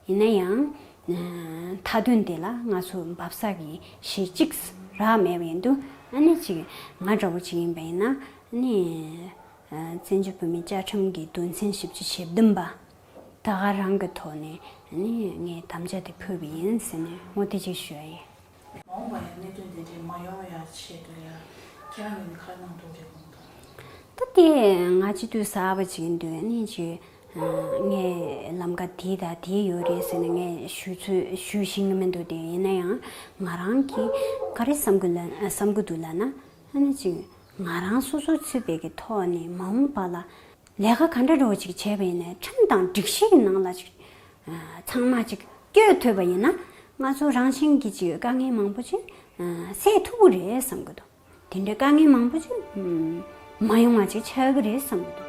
ཡིན་ན་ཡང་ཨ་མཐའ་དོན་དེ་ལ་ང་ཚོ་འབབ་ས་གི་གཞི་གཅིག་རག་མེད་པ་ཡིན་དུས། ཨ་ནི་ཅིག་ང་འདྲ་བོ་ཅིག་ཡིན་པ་ཡིན་ན། ཨ་ནི་ཨ་བཙན་བྱོལ་བོད་མིའི་བཅའ་ཁྲིམས་ཀྱི་དོན་ཚན་བཞི་བཅུ་ཞེ་བདུན་པ། ད་ག་རང་གི་ཐོག་ནས་ནི་ངས་དམ་བཅའ་དེ་ཕུལ་བ་ཡིན་ཟེར་ནས་འོ་དེ་ཅིག་ཞུ་ཡ་ཡིན། མ་འོངས་པ་ཡང་གནད་དོན་དེ་འདྲའི་མ་ཡོང་བ་ཡ་ཆེད་དུ་ཡ་ཁྱེད་རང་གིས་ནི་ག་རེ་གནང་ཐུབ་རེད་དགོངས་དོན། ད་དེ་ང་སྤྱི་འཐུས་གསར་པ་ཅིག་ཡིན་དུས་ནི་ཅིག་ངས་ལམ་ཀ་དེ་དང་དེ་ཡོད་རེད་ཟེར་ནས་ངས་ཞུ་ཚུལ་ཞུ་ཤེས་ཀྱི་མི་འདུག་དེ་ཡིན་ན་ཡང་ང་རང་གིས་ག་རེ་བསམ་གི་ལ་བསམ་གི་འདུག་ལབ་ན། ནི་ཅིག་ང་རང་སོ་སོ་ཚུད་པའི་གི་ཐོག་ནས་མ་འོངས་པ་ལ་ལས་ཀ་ག་འདྲ་འདྲ་བོ་ཅིག་བྱས་པ་ཡིན་ནའི་ཁྲིམས་དང་སྒྲིག་གཞི་གི་ནང་ལ་ཅིག་ཨ་ཚང་མ་ཅིག་བསྐྱོད་ཐུབ་པ་ཡིན་ན། ང་ཚོ་རང་བཞིན་གྱི་ཅིག་དཀའ་ངལ་མང་པོ་ཅིག་ཨ་སེལ་ཐུབ་ཀྱི་རེད་བསམ་གྱི་འདུག་དེ་འདྲའི་དཀའ་ངལ་མང་པོ་ཅིག་ཨ་མ་ཡོང་བ་ཅིག་ཆགས་ཀྱི་རེད་བསམ་གྱི་འདུག